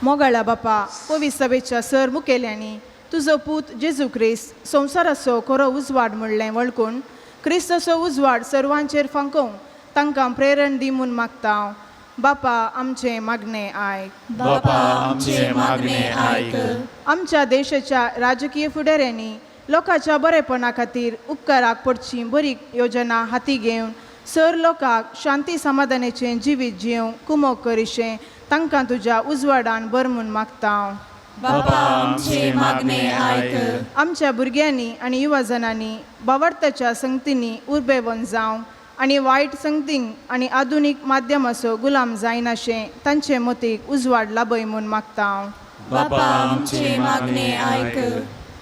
मोगाळा बापा, पवित्र सभेच्या सर मुखेल्यांनी तुजो पूत जेजू क्रिस्त संवसाराचो खरो उजवाड म्हणलें वळखून क्रिस्ताचो उजवाड सर्वांचेर फांकोवंक तांकां प्रेरण दी म्हूण मागता हांव. बापा, आमचें मागणें आयक. बापा, आमचें मागणें आयक. आमच्या देशाच्या राजकीय फुडाऱ्यांनी लोकांच्या बरेपणा खातीर उपकाराक पडची बरी योजना हाती घेवन सर लोकांक शांती समाधानाचें जिवीत जिवंक कुमोक करिशें तांकां तुज्या उजवाडान बर म्हूण मागता हांव. बापा, आमचें मागणें आयक. आमच्या भुरग्यांनी आनी युवाजनांनी बावडताच्या संगतींनी उर्बेवन जावंक आनी वायट संगतींक आनी आधुनीक माध्यमाचो गुलाम जायनाशें तांचे मतीक उजवाड लाभय म्हूण मागता हांव. बापा, आमचें मागणें आयक.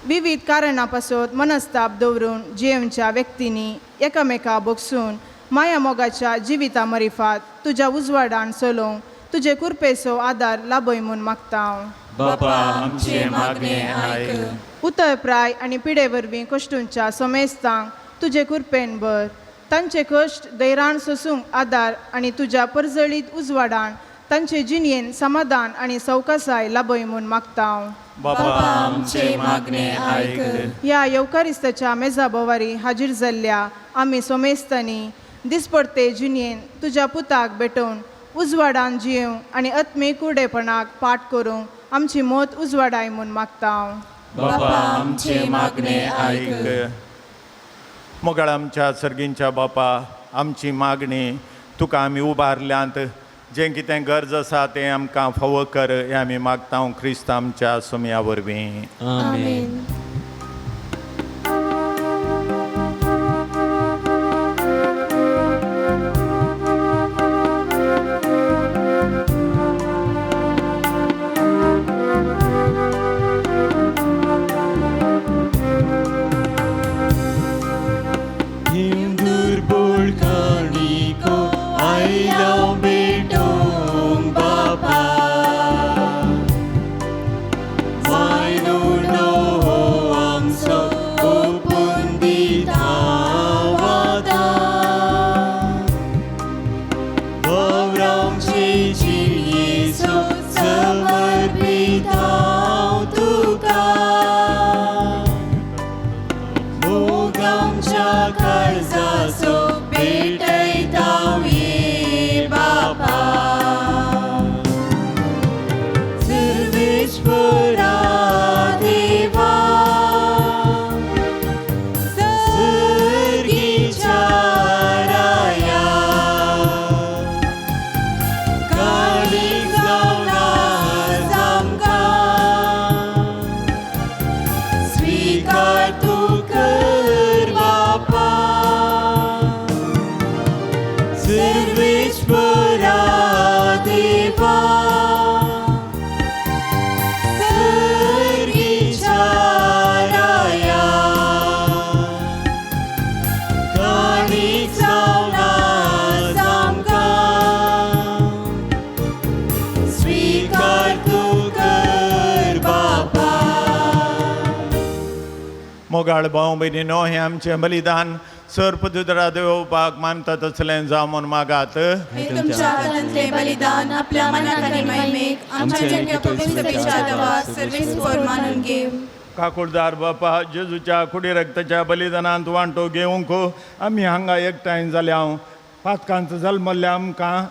विविध कारणां पासत मनस्ताप दवरून जियेवच्या व्यक्तींनी एकामेका भोगसून माया मोगाच्या जिविता मरिफात तुज्या उजवाडान चलोवंक तुजे कृपेचो आदार लाभय म्हूण मागता हांव. बापा, आमचें मागणें आयक. उतर प्राय आनी पिडे वरवीं कश्टूंच्या समेस्तांक तुजे कृपेन भर. तांचे कश्ट दैरान सोसूंक आदार आनी तुज्या परजळीत उजवाडान तांचे जिणयेन समाधान आनी सवकासाय लाभय म्हूण मागता हांव. बापा, आमचें मागणें आयक. ह्या येवकारिस्ताच्या मेजा भोवारी हाजीर जाल्ल्या आमी सोमेस्तांनी दिसपडते जिणयेन तुज्या पुताक भेटोवन उजवाडान जियेवंक आनी आत्मीक कुरडेपणाक पाठ करूंक आमची मत उजवाडाय म्हूण मागता हांव. बापा, आमचें मागणें आयक. मोगाळ आमच्या सर्गींच्या बापा, आमची मागणी तुका आमी उबारल्यांत. जें कितें गरज आसा तें आमकां फावो कर हें आमी मागता क्रिस्त आमच्या सोमया वरवीं. आमेन. हिंदुर्बोळ काणिको आयलो भेटोंक बापा, वायनुडो हो आमचो ओपून दिता वता. वावरांची जिणेचो समर्पिता तुका, मोग आमच्या काळजाचो भेटयता ये बापा. सर्वेश्वरा देवा, सर्गीच्या राया, काळीज जावन आज आमकां स्वीकार तूं कर बापा. सर्वेश्वरा देवा, सर्गीच्या राया, काळीज जावन आज आमकां स्वीकार तूं कर बापा. मोगाळ भाव भयणीनो, हें आमचें बलिदान सर्प दुदरा देवपाक मानता तसलें जावं म्हूण मागात. हे तुमच्या हातांतले बलिदान आपल्या मनाक आनी महिमेक आमच्या जंग्या पवित्र सभेच्या देवा सर्वेस्पर मानून घेव. काकुळदार बापा, जेजूच्या कुडी रक्ताच्या बलिदानांत वांटो घेवंक आमी हांगा एकठांय जाल्या. पातकांत जल्मल्ल्या आमकां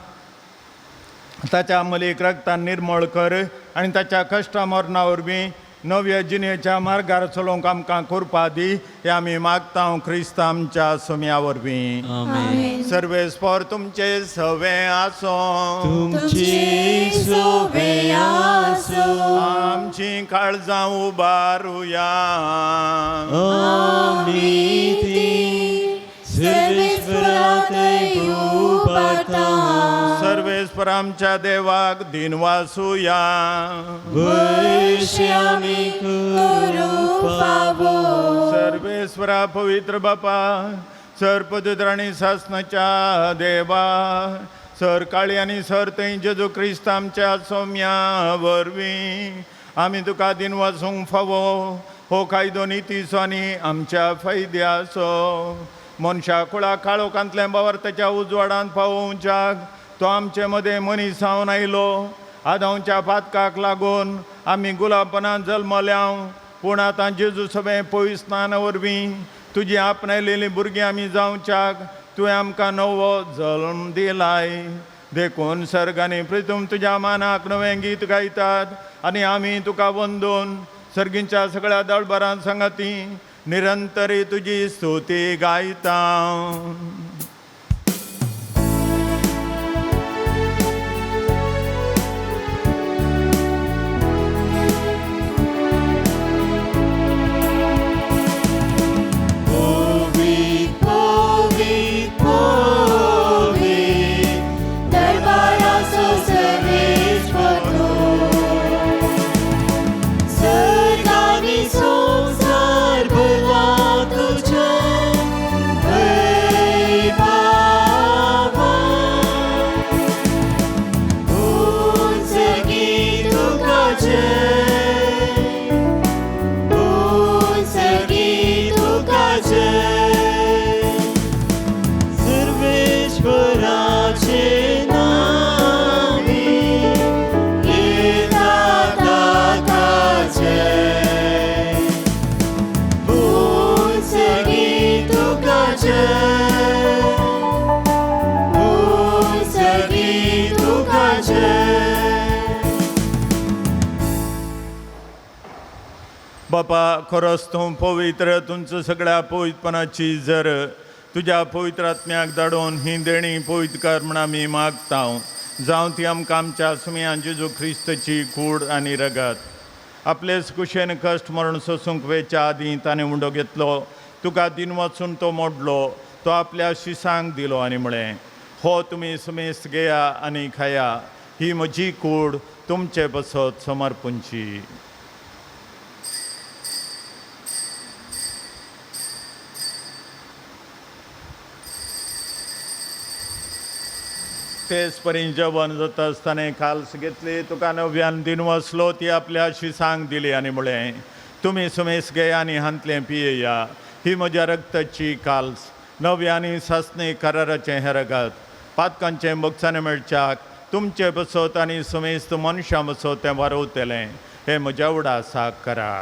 ताच्या मलीक रक्तान निर्मळ कर आनी ताच्या कश्टा मरणा वरवीं नव्या जिणेच्या मार्गार चलोवंक आमकां कृपा दी हें आमी मागता क्रिस्त आमच्या सोम्या वरवीं. आमेन. सर्वेस्पर तुमचे सवे आसो. तुमची सोवे आसो. आमची काळजां उबारुया. आमी ती सर्वेस्परा उपरांतय उबारता. सर्वेस्पर आमच्या देवाक दिनवासुया. वैश्य आमी करूंक फावो. सर्वेस्वरा पवित्र बापा, सर पवित्र आनी सासनाच्या देवा, सर काळी आनी सर थंय जेजू क्रिस्त आमच्या सोम्या वरवीं आमी तुका दिनवासूंक फावो. हो कायदो नितीचो आनी आमच्या फायद्याचो. मनशा कुळा काळोखांतलें बावर्ताच्या उजवाडांत पावोवच्याक तो आमचे मदें मनीस जावन आयलो. आदांवच्या पातकाक लागून आमी गुलाबपणान जल्मल्यांव, पूण आतां जेजू सगळें पयस स्नान वरवीं तुजी आपणायलेलीं भुरगीं आमी जावच्याक तुवें आमकां नवो जल्म दिलाय. देखून सर्ग आनी प्रितूम तुज्या मानाक नवें गीत गायतात आनी आमी तुका वंदून सर्गींच्या सगळ्या दळबरान सांगाती निरंतरी तुजी स्तुती गायता. पवित्र पवित्र पवित्र दरबाराचो सर्वेस्पर तूं. सर्ग आनी संवसार भरला तुज्या वैभवान. उंच गीत तुका जय, उंच गीत तुका जय. सर्वेश्वराचे नामी येता ताका जय. उंच गीत तुका जय, उंच गीत तुका जय. बापा, खरोच तूं पवित्र, तुमचं सगळ्या पवित्रपणाची जर तुज्या पवित्र आत्म्याक धाडून ही देणी पवित्र कर म्हण आमी मागता. जावं ती आमकां आमच्या सुमयान जेजू ख्रिस्तची कूड आनी रगत. आपलेच कुशेन कश्ट मरण सोसूंक वेच्या आदीं ताणें उंडो घेतलो, तुका दिन वचून तो मोडलो, तो आपल्या शिसांक दिलो आनी म्हळें, हो तुमी सुमेस्त घेया आनी खाया, ही म्हजी कूड तुमचे बसत समर्पूंची. तेच परी जेवण जाता आसतना काल्स घेतली, तुका नव्यान दिन वसलो, ती आपल्या शिसांक दिली आनी म्हळें, तुमी सुमेस घेया आनी हांतलें पियेया, ही म्हज्या रक्ताची काल्स, नव्या आनी सासणे कराराचें हें रगत, पातकांचें बगसाणें मेळच्याक तुमचे बसत आनी सुमेस्त मनशां बसत तें वारवतलें. हें म्हज्या उडासाक करा.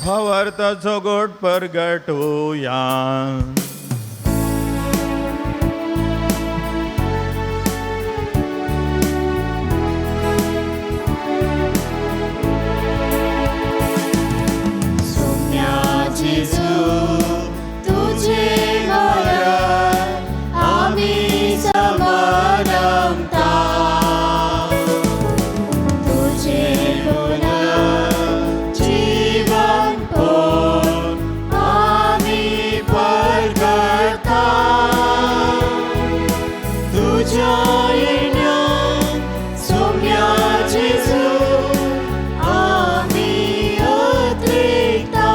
भावार्थाचो गोट परगटूया. सोम्या जेजू तुझे मरण आमी समरमता. तुझे पुनर्जीवन पण आमी परगटा. तुझ्या येण्यान सोम्या जेजू आमी अत्रिता.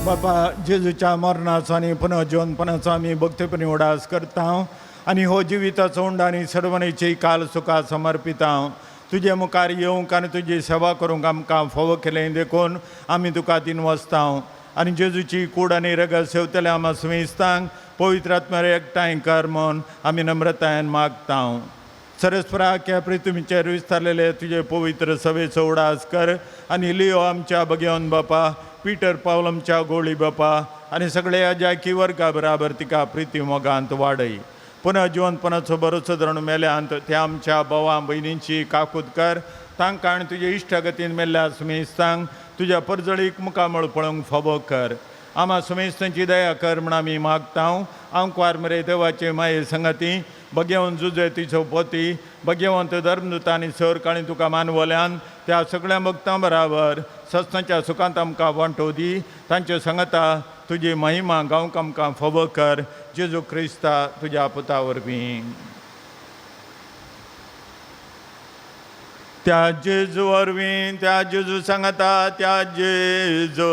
बापा, जेजूच्या मरणाचो आनी पुनर्जीवनपणाचो आमी भक्तीपणी उडास करता आनी हो जिविताचो उंड आनी सर्वणेची काल सुखा समर्पिता. तुजे मुखार येवंक आनी तुजी सेवा करूंक आमकां फावो केलें देखून आमी तुका दिनवासता. आनी जेजूची कूड आनी रगत सेवतल्या आमा सुमेस्तांक पवित्र आत्म्यार एकठांय कर म्हूण आमी नम्रतायेन मागता. सरस्परा ह्या पृथ्वीचेर विस्तारलेले तुजे पवित्र सभेचो उडास कर आनी लियो आमच्या भगेवन बापा, पिटर पावल आमच्या गोळी बापा आनी सगळ्या जाकी वर्गा बराबर तिका प्रिती मोगांत वाडय. पुनः जिवनपणाचो भरोसो धरून मेल्यांत त्या आमच्या भावां भयणींची काकूत कर, तांकां आनी तुजे इश्टागतीन मेल्ल्या सुमेस्तांक तुज्या परजळीक मुखामळ पळोवंक फावो कर. आमा सुमेस्तांची दया कर म्हण आमी मागता. आंकवार मरे देवाचे माये संगाती भगेवन जुजे तिचो पती भगेवंत धर्मदूतांनी सर काळी तुका मानवल्यान त्या सगळ्या भक्तां बराबर सस्नाच्या सुखांत आमकां वांटो दी तांच्यो सांगता तुजी महिमा गांवक आमकां फावो कर जेजू क्रिस्ता तुज्या पुता वरवीं. त्या जेजू वरवीं त्या जेजू सांगता त्या जेजोताय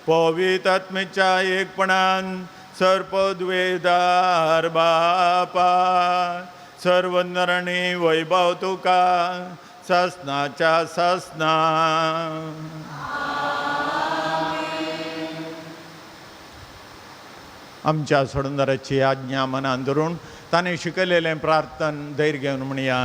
पवित्र आत्मेच्या एकपणान सर्पद्वेदार बापा सर्व नरणी वैभव तुका सासनाच्या सासना. आमच्या सोडूनदाराची आज्ञा मनान धरून ताणें शिकयलेलें प्रार्थन धैर्य घेवन म्हणया.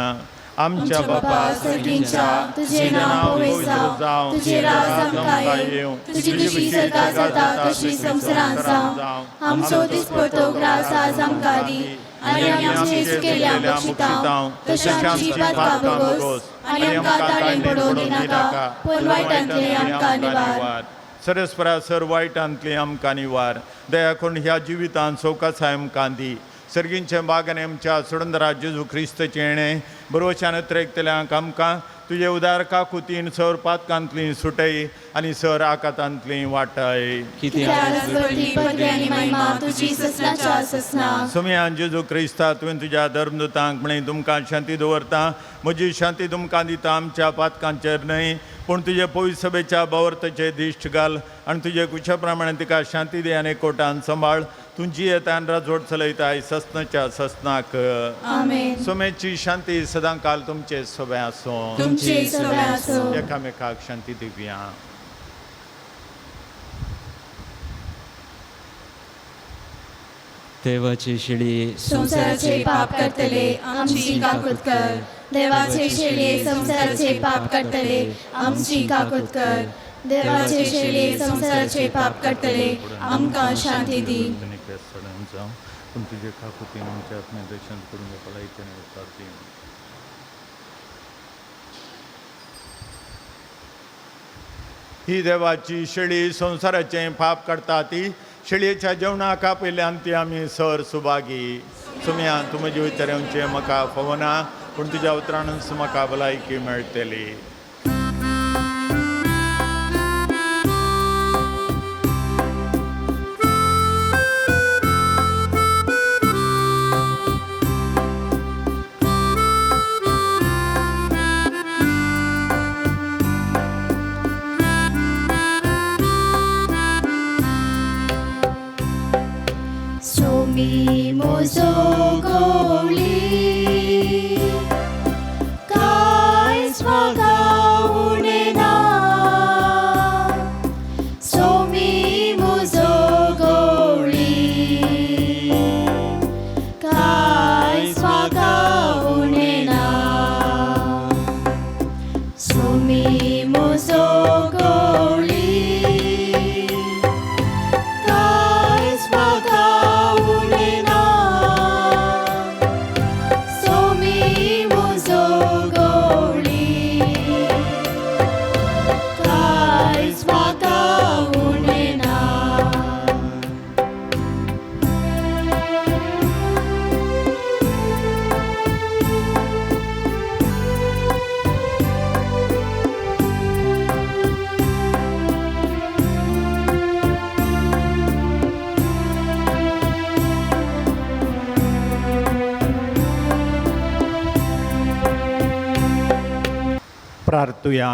आमच्या बापा सर्गींच्या तुझे नाव पवित्र जावं, तुझे राज आमकां येवं, तुजी खुशी स्वर्गात जाता तशी संवसारांत जावं. आमचो दिसपडतो ग्रास आज आमकां दी आनी आमी आमचे चुकेल्या बक्षितांव तशें आमची पातकां भोगोस आनी आमकां ताळें पडोवन दिनाका पूण वायटांतलें आमकां निवार. सरस्परा सर वायटांतली आमकां निवार दया करून ह्या जिवितांत सवकासाय आमकां दी. सर्गींचे बागान आमच्या सोडंदरा जेजू क्रिस्तचें येणें बरोवच्यान उतरेकतल्यांक आमकां तुजे उदार काकुतीन सर पातकांतली सुटय आनी सर आकातांतली वाटाय. सुमयान जेजू क्रिस्ता तुवें तुज्या धर्मदूतांक म्हळें तुमकां शांती दवरता म्हजी शांती तुमकां दिता आमच्या पातकांचेर न्हय पूण तुजे पवित्र सभेच्या बावर्तचे दिश्ट घाल आनी तुजे कुशा प्रमाणे तिका शांती दी आनी कोटान सांबाळ. तुमची येतान राजवट चलयताय ससनाच्या ससनाक. सोमेची शांती सदां काल तुमचे सोबे आसूं. एकामेकाक शांती दिवया. देवाची शिळी संवसाराचे पाप करतले आमची काकूत कर. देवाचे शेळये संवसाराचे पाप करतले आमची काकूत कर. देवाचे शेळये संवसाराचे पाप करतले आमकां शांती दी. पूण तुजे काकुतीन आमच्या आत्म्या दर्शन करून भलायकेन उतार दी. ही देवाची शेळी संवसाराचें पाप काडटा ती शेळयेच्या जेवणाक आपयल्यान ती आमी सर सुभागी. सुमया तूं म्हजे उतर येवचें म्हाका फावना पूण तुज्या उतरानूच म्हाका भलायकी मेळटली. सोमी मोजो गोळी काय स्वागावणे ना. सोमी मोजो गोळी काय स्वागावणे ना. सोमी मोजो गोळी काय स्वागावणे ना. सोमी मोजो गोळी काय स्वागावणे ना. प्रार्थुया.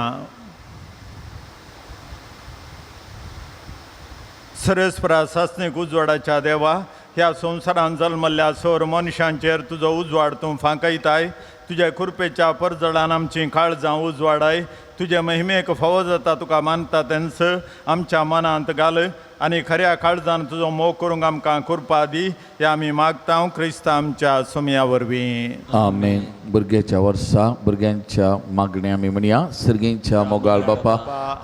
सरस्परा सासणीक उजवाडाच्या देवा ह्या संवसारान जल्मल्ल्या सोर मनशांचेर तुजो उजवाड तूं फांकयताय. तुज्या कृपेच्या परजळान आमचीं काळजां उजवाडाय. तुजे महिमेक फावो जाता तुका मानता तेंच आमच्या मनांत घाल आनी खऱ्या काळजान तुजो मोग करूंक आमकां कृपा दी. हे आमी मागता क्रिस्ता आमच्या सोमया वरवीं. आमेन. भुरग्याच्या वर्सा भुरग्यांच्या मागण्या आमी म्हणया. सर्गींच्या मोगाळ बापा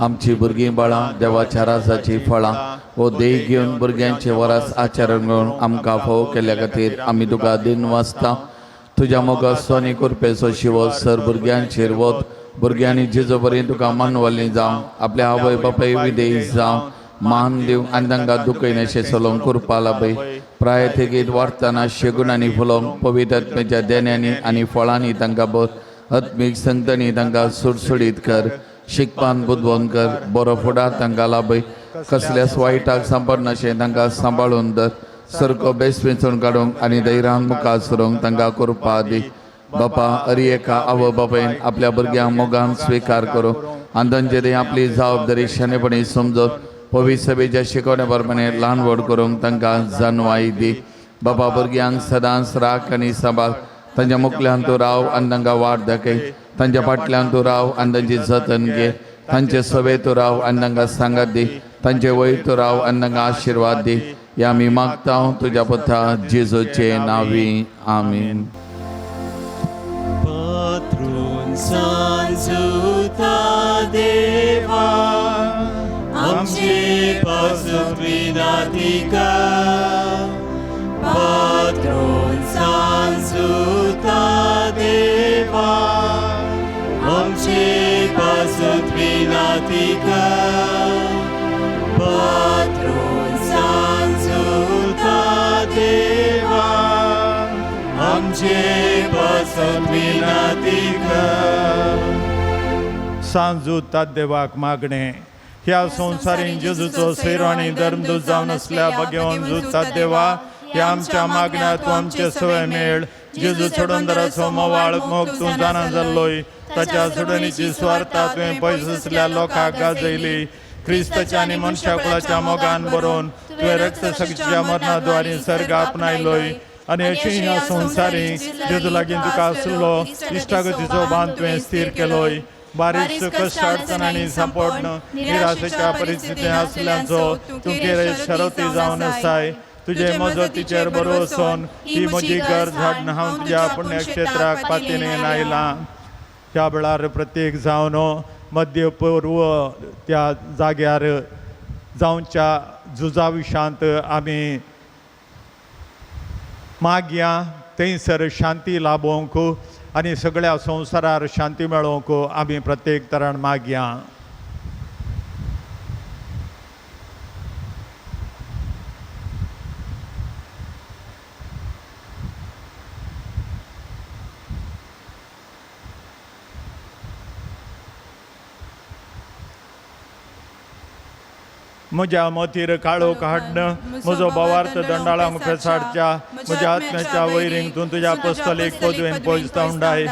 आमची भुरगीं बाळां देवाच्या राजाचीं फळां हो देह घेवन भुरग्यांचे वरास आचरण घेवन आमकां फावो केल्ल्या खातीर आमी तुका दिन वाचता. तुज्या मोगाचो आनी कृपेचो शिवो सर भुरग्यांचेर वत. भुरग्यांनी जेजो बरें तुका मानवल्ली जावं आपल्या आवय बापाय विदेश जावं मान दिवं आनी तांकां दुखयनाशें चलोवंक कृपा लाभय. प्राय थेगीत वाडटना शेगुणांनी फुलोवंक पवित्र आत्म्याच्या देण्यांनी आनी फळांनी तांकां बर आत्मीक संगतणी तांकां सुडसुडीत कर शिकपान बुदवंत कर बरो फुडार तांकां लाभय कसल्याच वायटाक सांपडनाशें तांकां सांबाळून धर सारको बेस वेंचून काडूंक आनी धैर्यान मुखार सरूंक तांकां कृपा दी. बापा अरी एका आवय बापायन आपल्या भुरग्यांक मोगान स्विकार करूं आनी तांचेर आपली जबाबदारी शाणेपणी समजून पवित्र सभेच्या शिकवण्या प्रमाणे ल्हान व्हड करूंक तांकां जानवाय दी. बापा भुरग्यांक सदांच राख आनी सांबाळ तांच्या मुखल्यान तूं राव आनी तांकां वाट दाखय तांच्या फाटल्यान तूं राव आनी तांची जतन घे तांचे सभे तूं राव आनी तांकां सांगात दी तांचे वयर तूं राव आनी तांकां आशिर्वाद दी. ह्या आमी मागता तुज्या पुता जेजूचे नांवी आमीन. पात्रून सांजुता देवा आमचे पासून विनाती कर. पात्रून सांजुता देवा आमचे पासून विनाती कर. पात्रून सांजुता देवा आमचे पासून विनाती कर. सांजू देवाक मागणे ह्या संवसारीन जेजूचो सैरो आनी धर्मदूत जावन आसल्या भगवान जुता देवा ह्या आमच्या मागण्या तूं आमचे सवय मेळ. जेजू सोडून मोवाळ मोग तूं जाणा जाल्लोय ताच्या सोडणीची स्वार्था तुवें पयस आसल्या लोकांक गाजयली. क्रिस्ताच्या आनी मनशा कुळाच्या मोगान बरोवन तुवें रक्त सगळ्या मरणाद्वारे सर्ग आपणायलोय आनी अशी ह्या संवसारी जेजू लागीं तुका आसलो इश्टागतीचो बांद तुवें स्थीर केलोय. बारीक कश्ट अडचणांनी सांपडन निराशेच्या परिस्थितींत आसल्यांचो तूं केरे शरती जावन आसाय. तुजे मजतीचेर भरवसोन ही म्हजी गरज हाडून हांव तुज्या पुण्यक्षेत्राक पातीने आयलां. ह्या वेळार प्रत्येक जावन मध्य पूर्व त्या जाग्यार जावच्या झुजा विशांत आमी मागया थंयसर शांती लाभोवंक आनी सगळ्या संवसारार शांती मेळोवंक आमी प्रत्येक तरान मागया. म्हज्या मतीर काळोख हाडन म्हजो भावार्थ दंडाळांक फेसाडच्या म्हज्या आत्म्याच्या वैरींक तूं तुज्या पस्तलीक पदवेन पयस तावंडाय.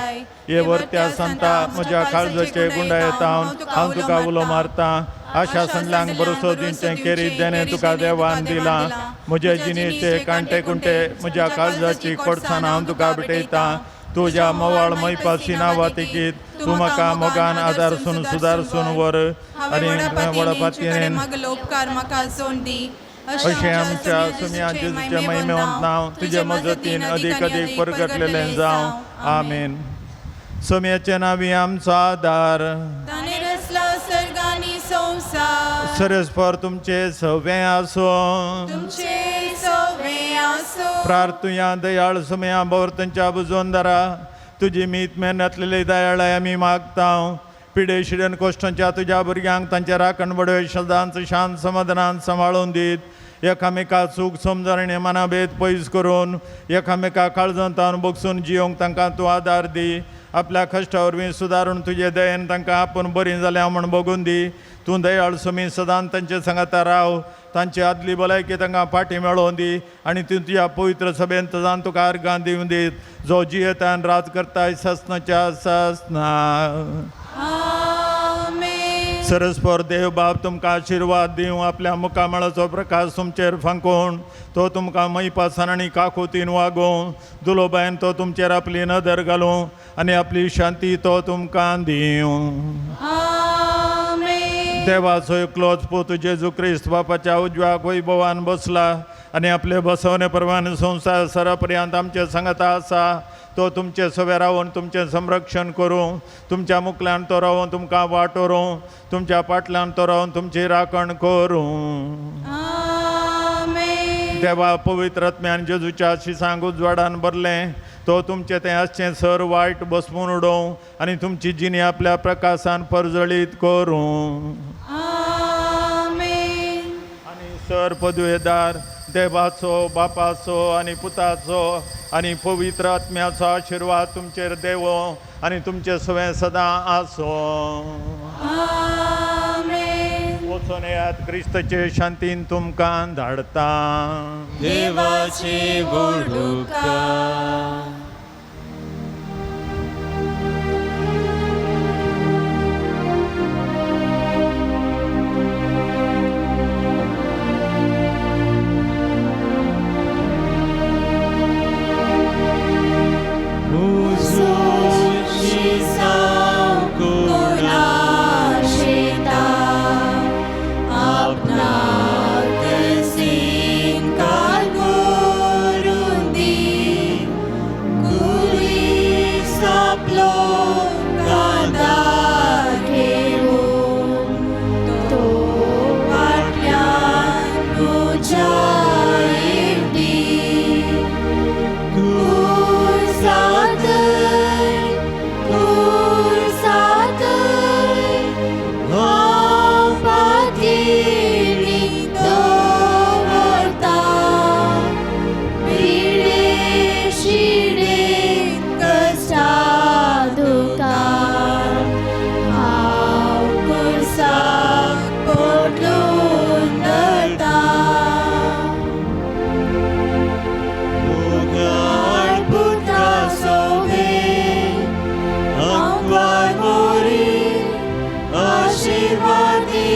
हे वर्त्या संता म्हज्या काळजाचे गुंडायतावन हांव तुका उलो मारता. आशा संदल्यांक भरोसो दिवचें केरीत देणें तुका देवान दिलां. म्हजे जिणेचे कांटे कुंटे म्हज्या काळजाची कोडसाण हांव तुका भेटयतां. तुज्या मोवाळ मैपासी नांवातिकीत तूं म्हाका मोगान आदारसून सुदारसून वर आनी व्हडा पातयेन अशें आमच्या सुम्या जेजूच्या महिमेवंत नांव तुजे मजतीन अदीक अदीक परगटलेलें जावं. आमेन. सोम्याचे नांवी आमचो आदार. सरस्पर तुमचे सवें आसूं. प्रार्थुया दयाळ सुमया भोंवतणच्या बुजोंदरा तुजी मीत मेहनतलेली दयाळाय आमी मागता. पिडे शिडन कोश्टांच्या तुज्या भुरग्यांक तांच्या राखण बडवे सदांच शांत समाधानान सांबाळून दीत. एकामेका चूक समजण आनी मनाभेद पयस करून एकामेका काळजांतावन बगसून जियोंक तांकां तूं आदार दी. आपल्या कश्टा वरवीं सुदारून तुजे दयेन तांकां आपूण बरीं जाल्या म्हूण बगून दी. तूं दयाळ सुमी सदांच तांचे सांगाता राव. तांची आदली भलायकी तांकां फाटी मेळोवन दी आनी तूं तुज्या पवित्र सभेंत जावन तुका अर्गां दिवन दीत जो जियेता आनी राज करताय ससनाच्या ससना. सरस्पर देव बाप तुमकां आशिर्वाद दिवं. आपल्या मुखामळाचो प्रकाश तुमचेर फांकोवन तो तुमकां मैपासान आनी काकुतीन वागोवं. दुलोबायन तो तुमचेर आपली नदर घालूं आनी आपली शांती तो तुमकां दिवं. देवाचो एकलोच पूत जेजू क्रिस्त बापाच्या उजव्या वैभवान बसला आनी आपले बसवणे प्रमाण संवसार सरापर्यंत आमचे सांगाता आसा. तो तुमचे सवे रावन तुमचें संरक्षण करूं. तुमच्या मुखल्यान तो रावन तुमकां वाट व्हरूं. तुमच्या पाटल्यान तो रावन तुमची राखण करूं. देवा पवित्र आत्म्यान जेजूच्या शिसांक उजवाडान भरलें तो तुमचें तें आसचें सर वायट बसवून उडोवं आनी तुमची जिणी आपल्या प्रकाशान परजळीत करूं. आनी सर पदवेदार देवाचो बापाचो आनी पुताचो आनी पवित्र आत्म्याचो आशिर्वाद तुमचेर देवो आनी तुमचे सवें सदां आसूं. आमेन. वचून येयात, क्रिस्तचे शांतीन तुमकां धाडता. देवाचे व्हडुका. कोणाशेता आपणाक सिंकार करून दी कुरीस आपलो कांदार घेवन तो फाटल्यान तुज्या येवदी कुर्सातय कुर्सातय हांव पातयेणी दवरता पिडे शिडे कश्टा दुखार हांव कुर्साक पोटलून धरता. पुत्रा सोबे आंकवार मोरी आशिर्वाद दी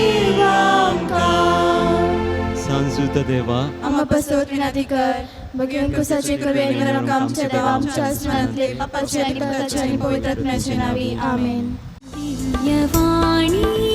आमकां. सांजुता देवा, आम्हा पसवत विनंती कर. भगवंत कुसाचे कृपेने आमकां आमच्या देवा आमच्या स्मरणांतले बापाचे आनी पुताचे आनी पवित्र आत्म्याचे नावी. आमेन. दिव्यवाणी.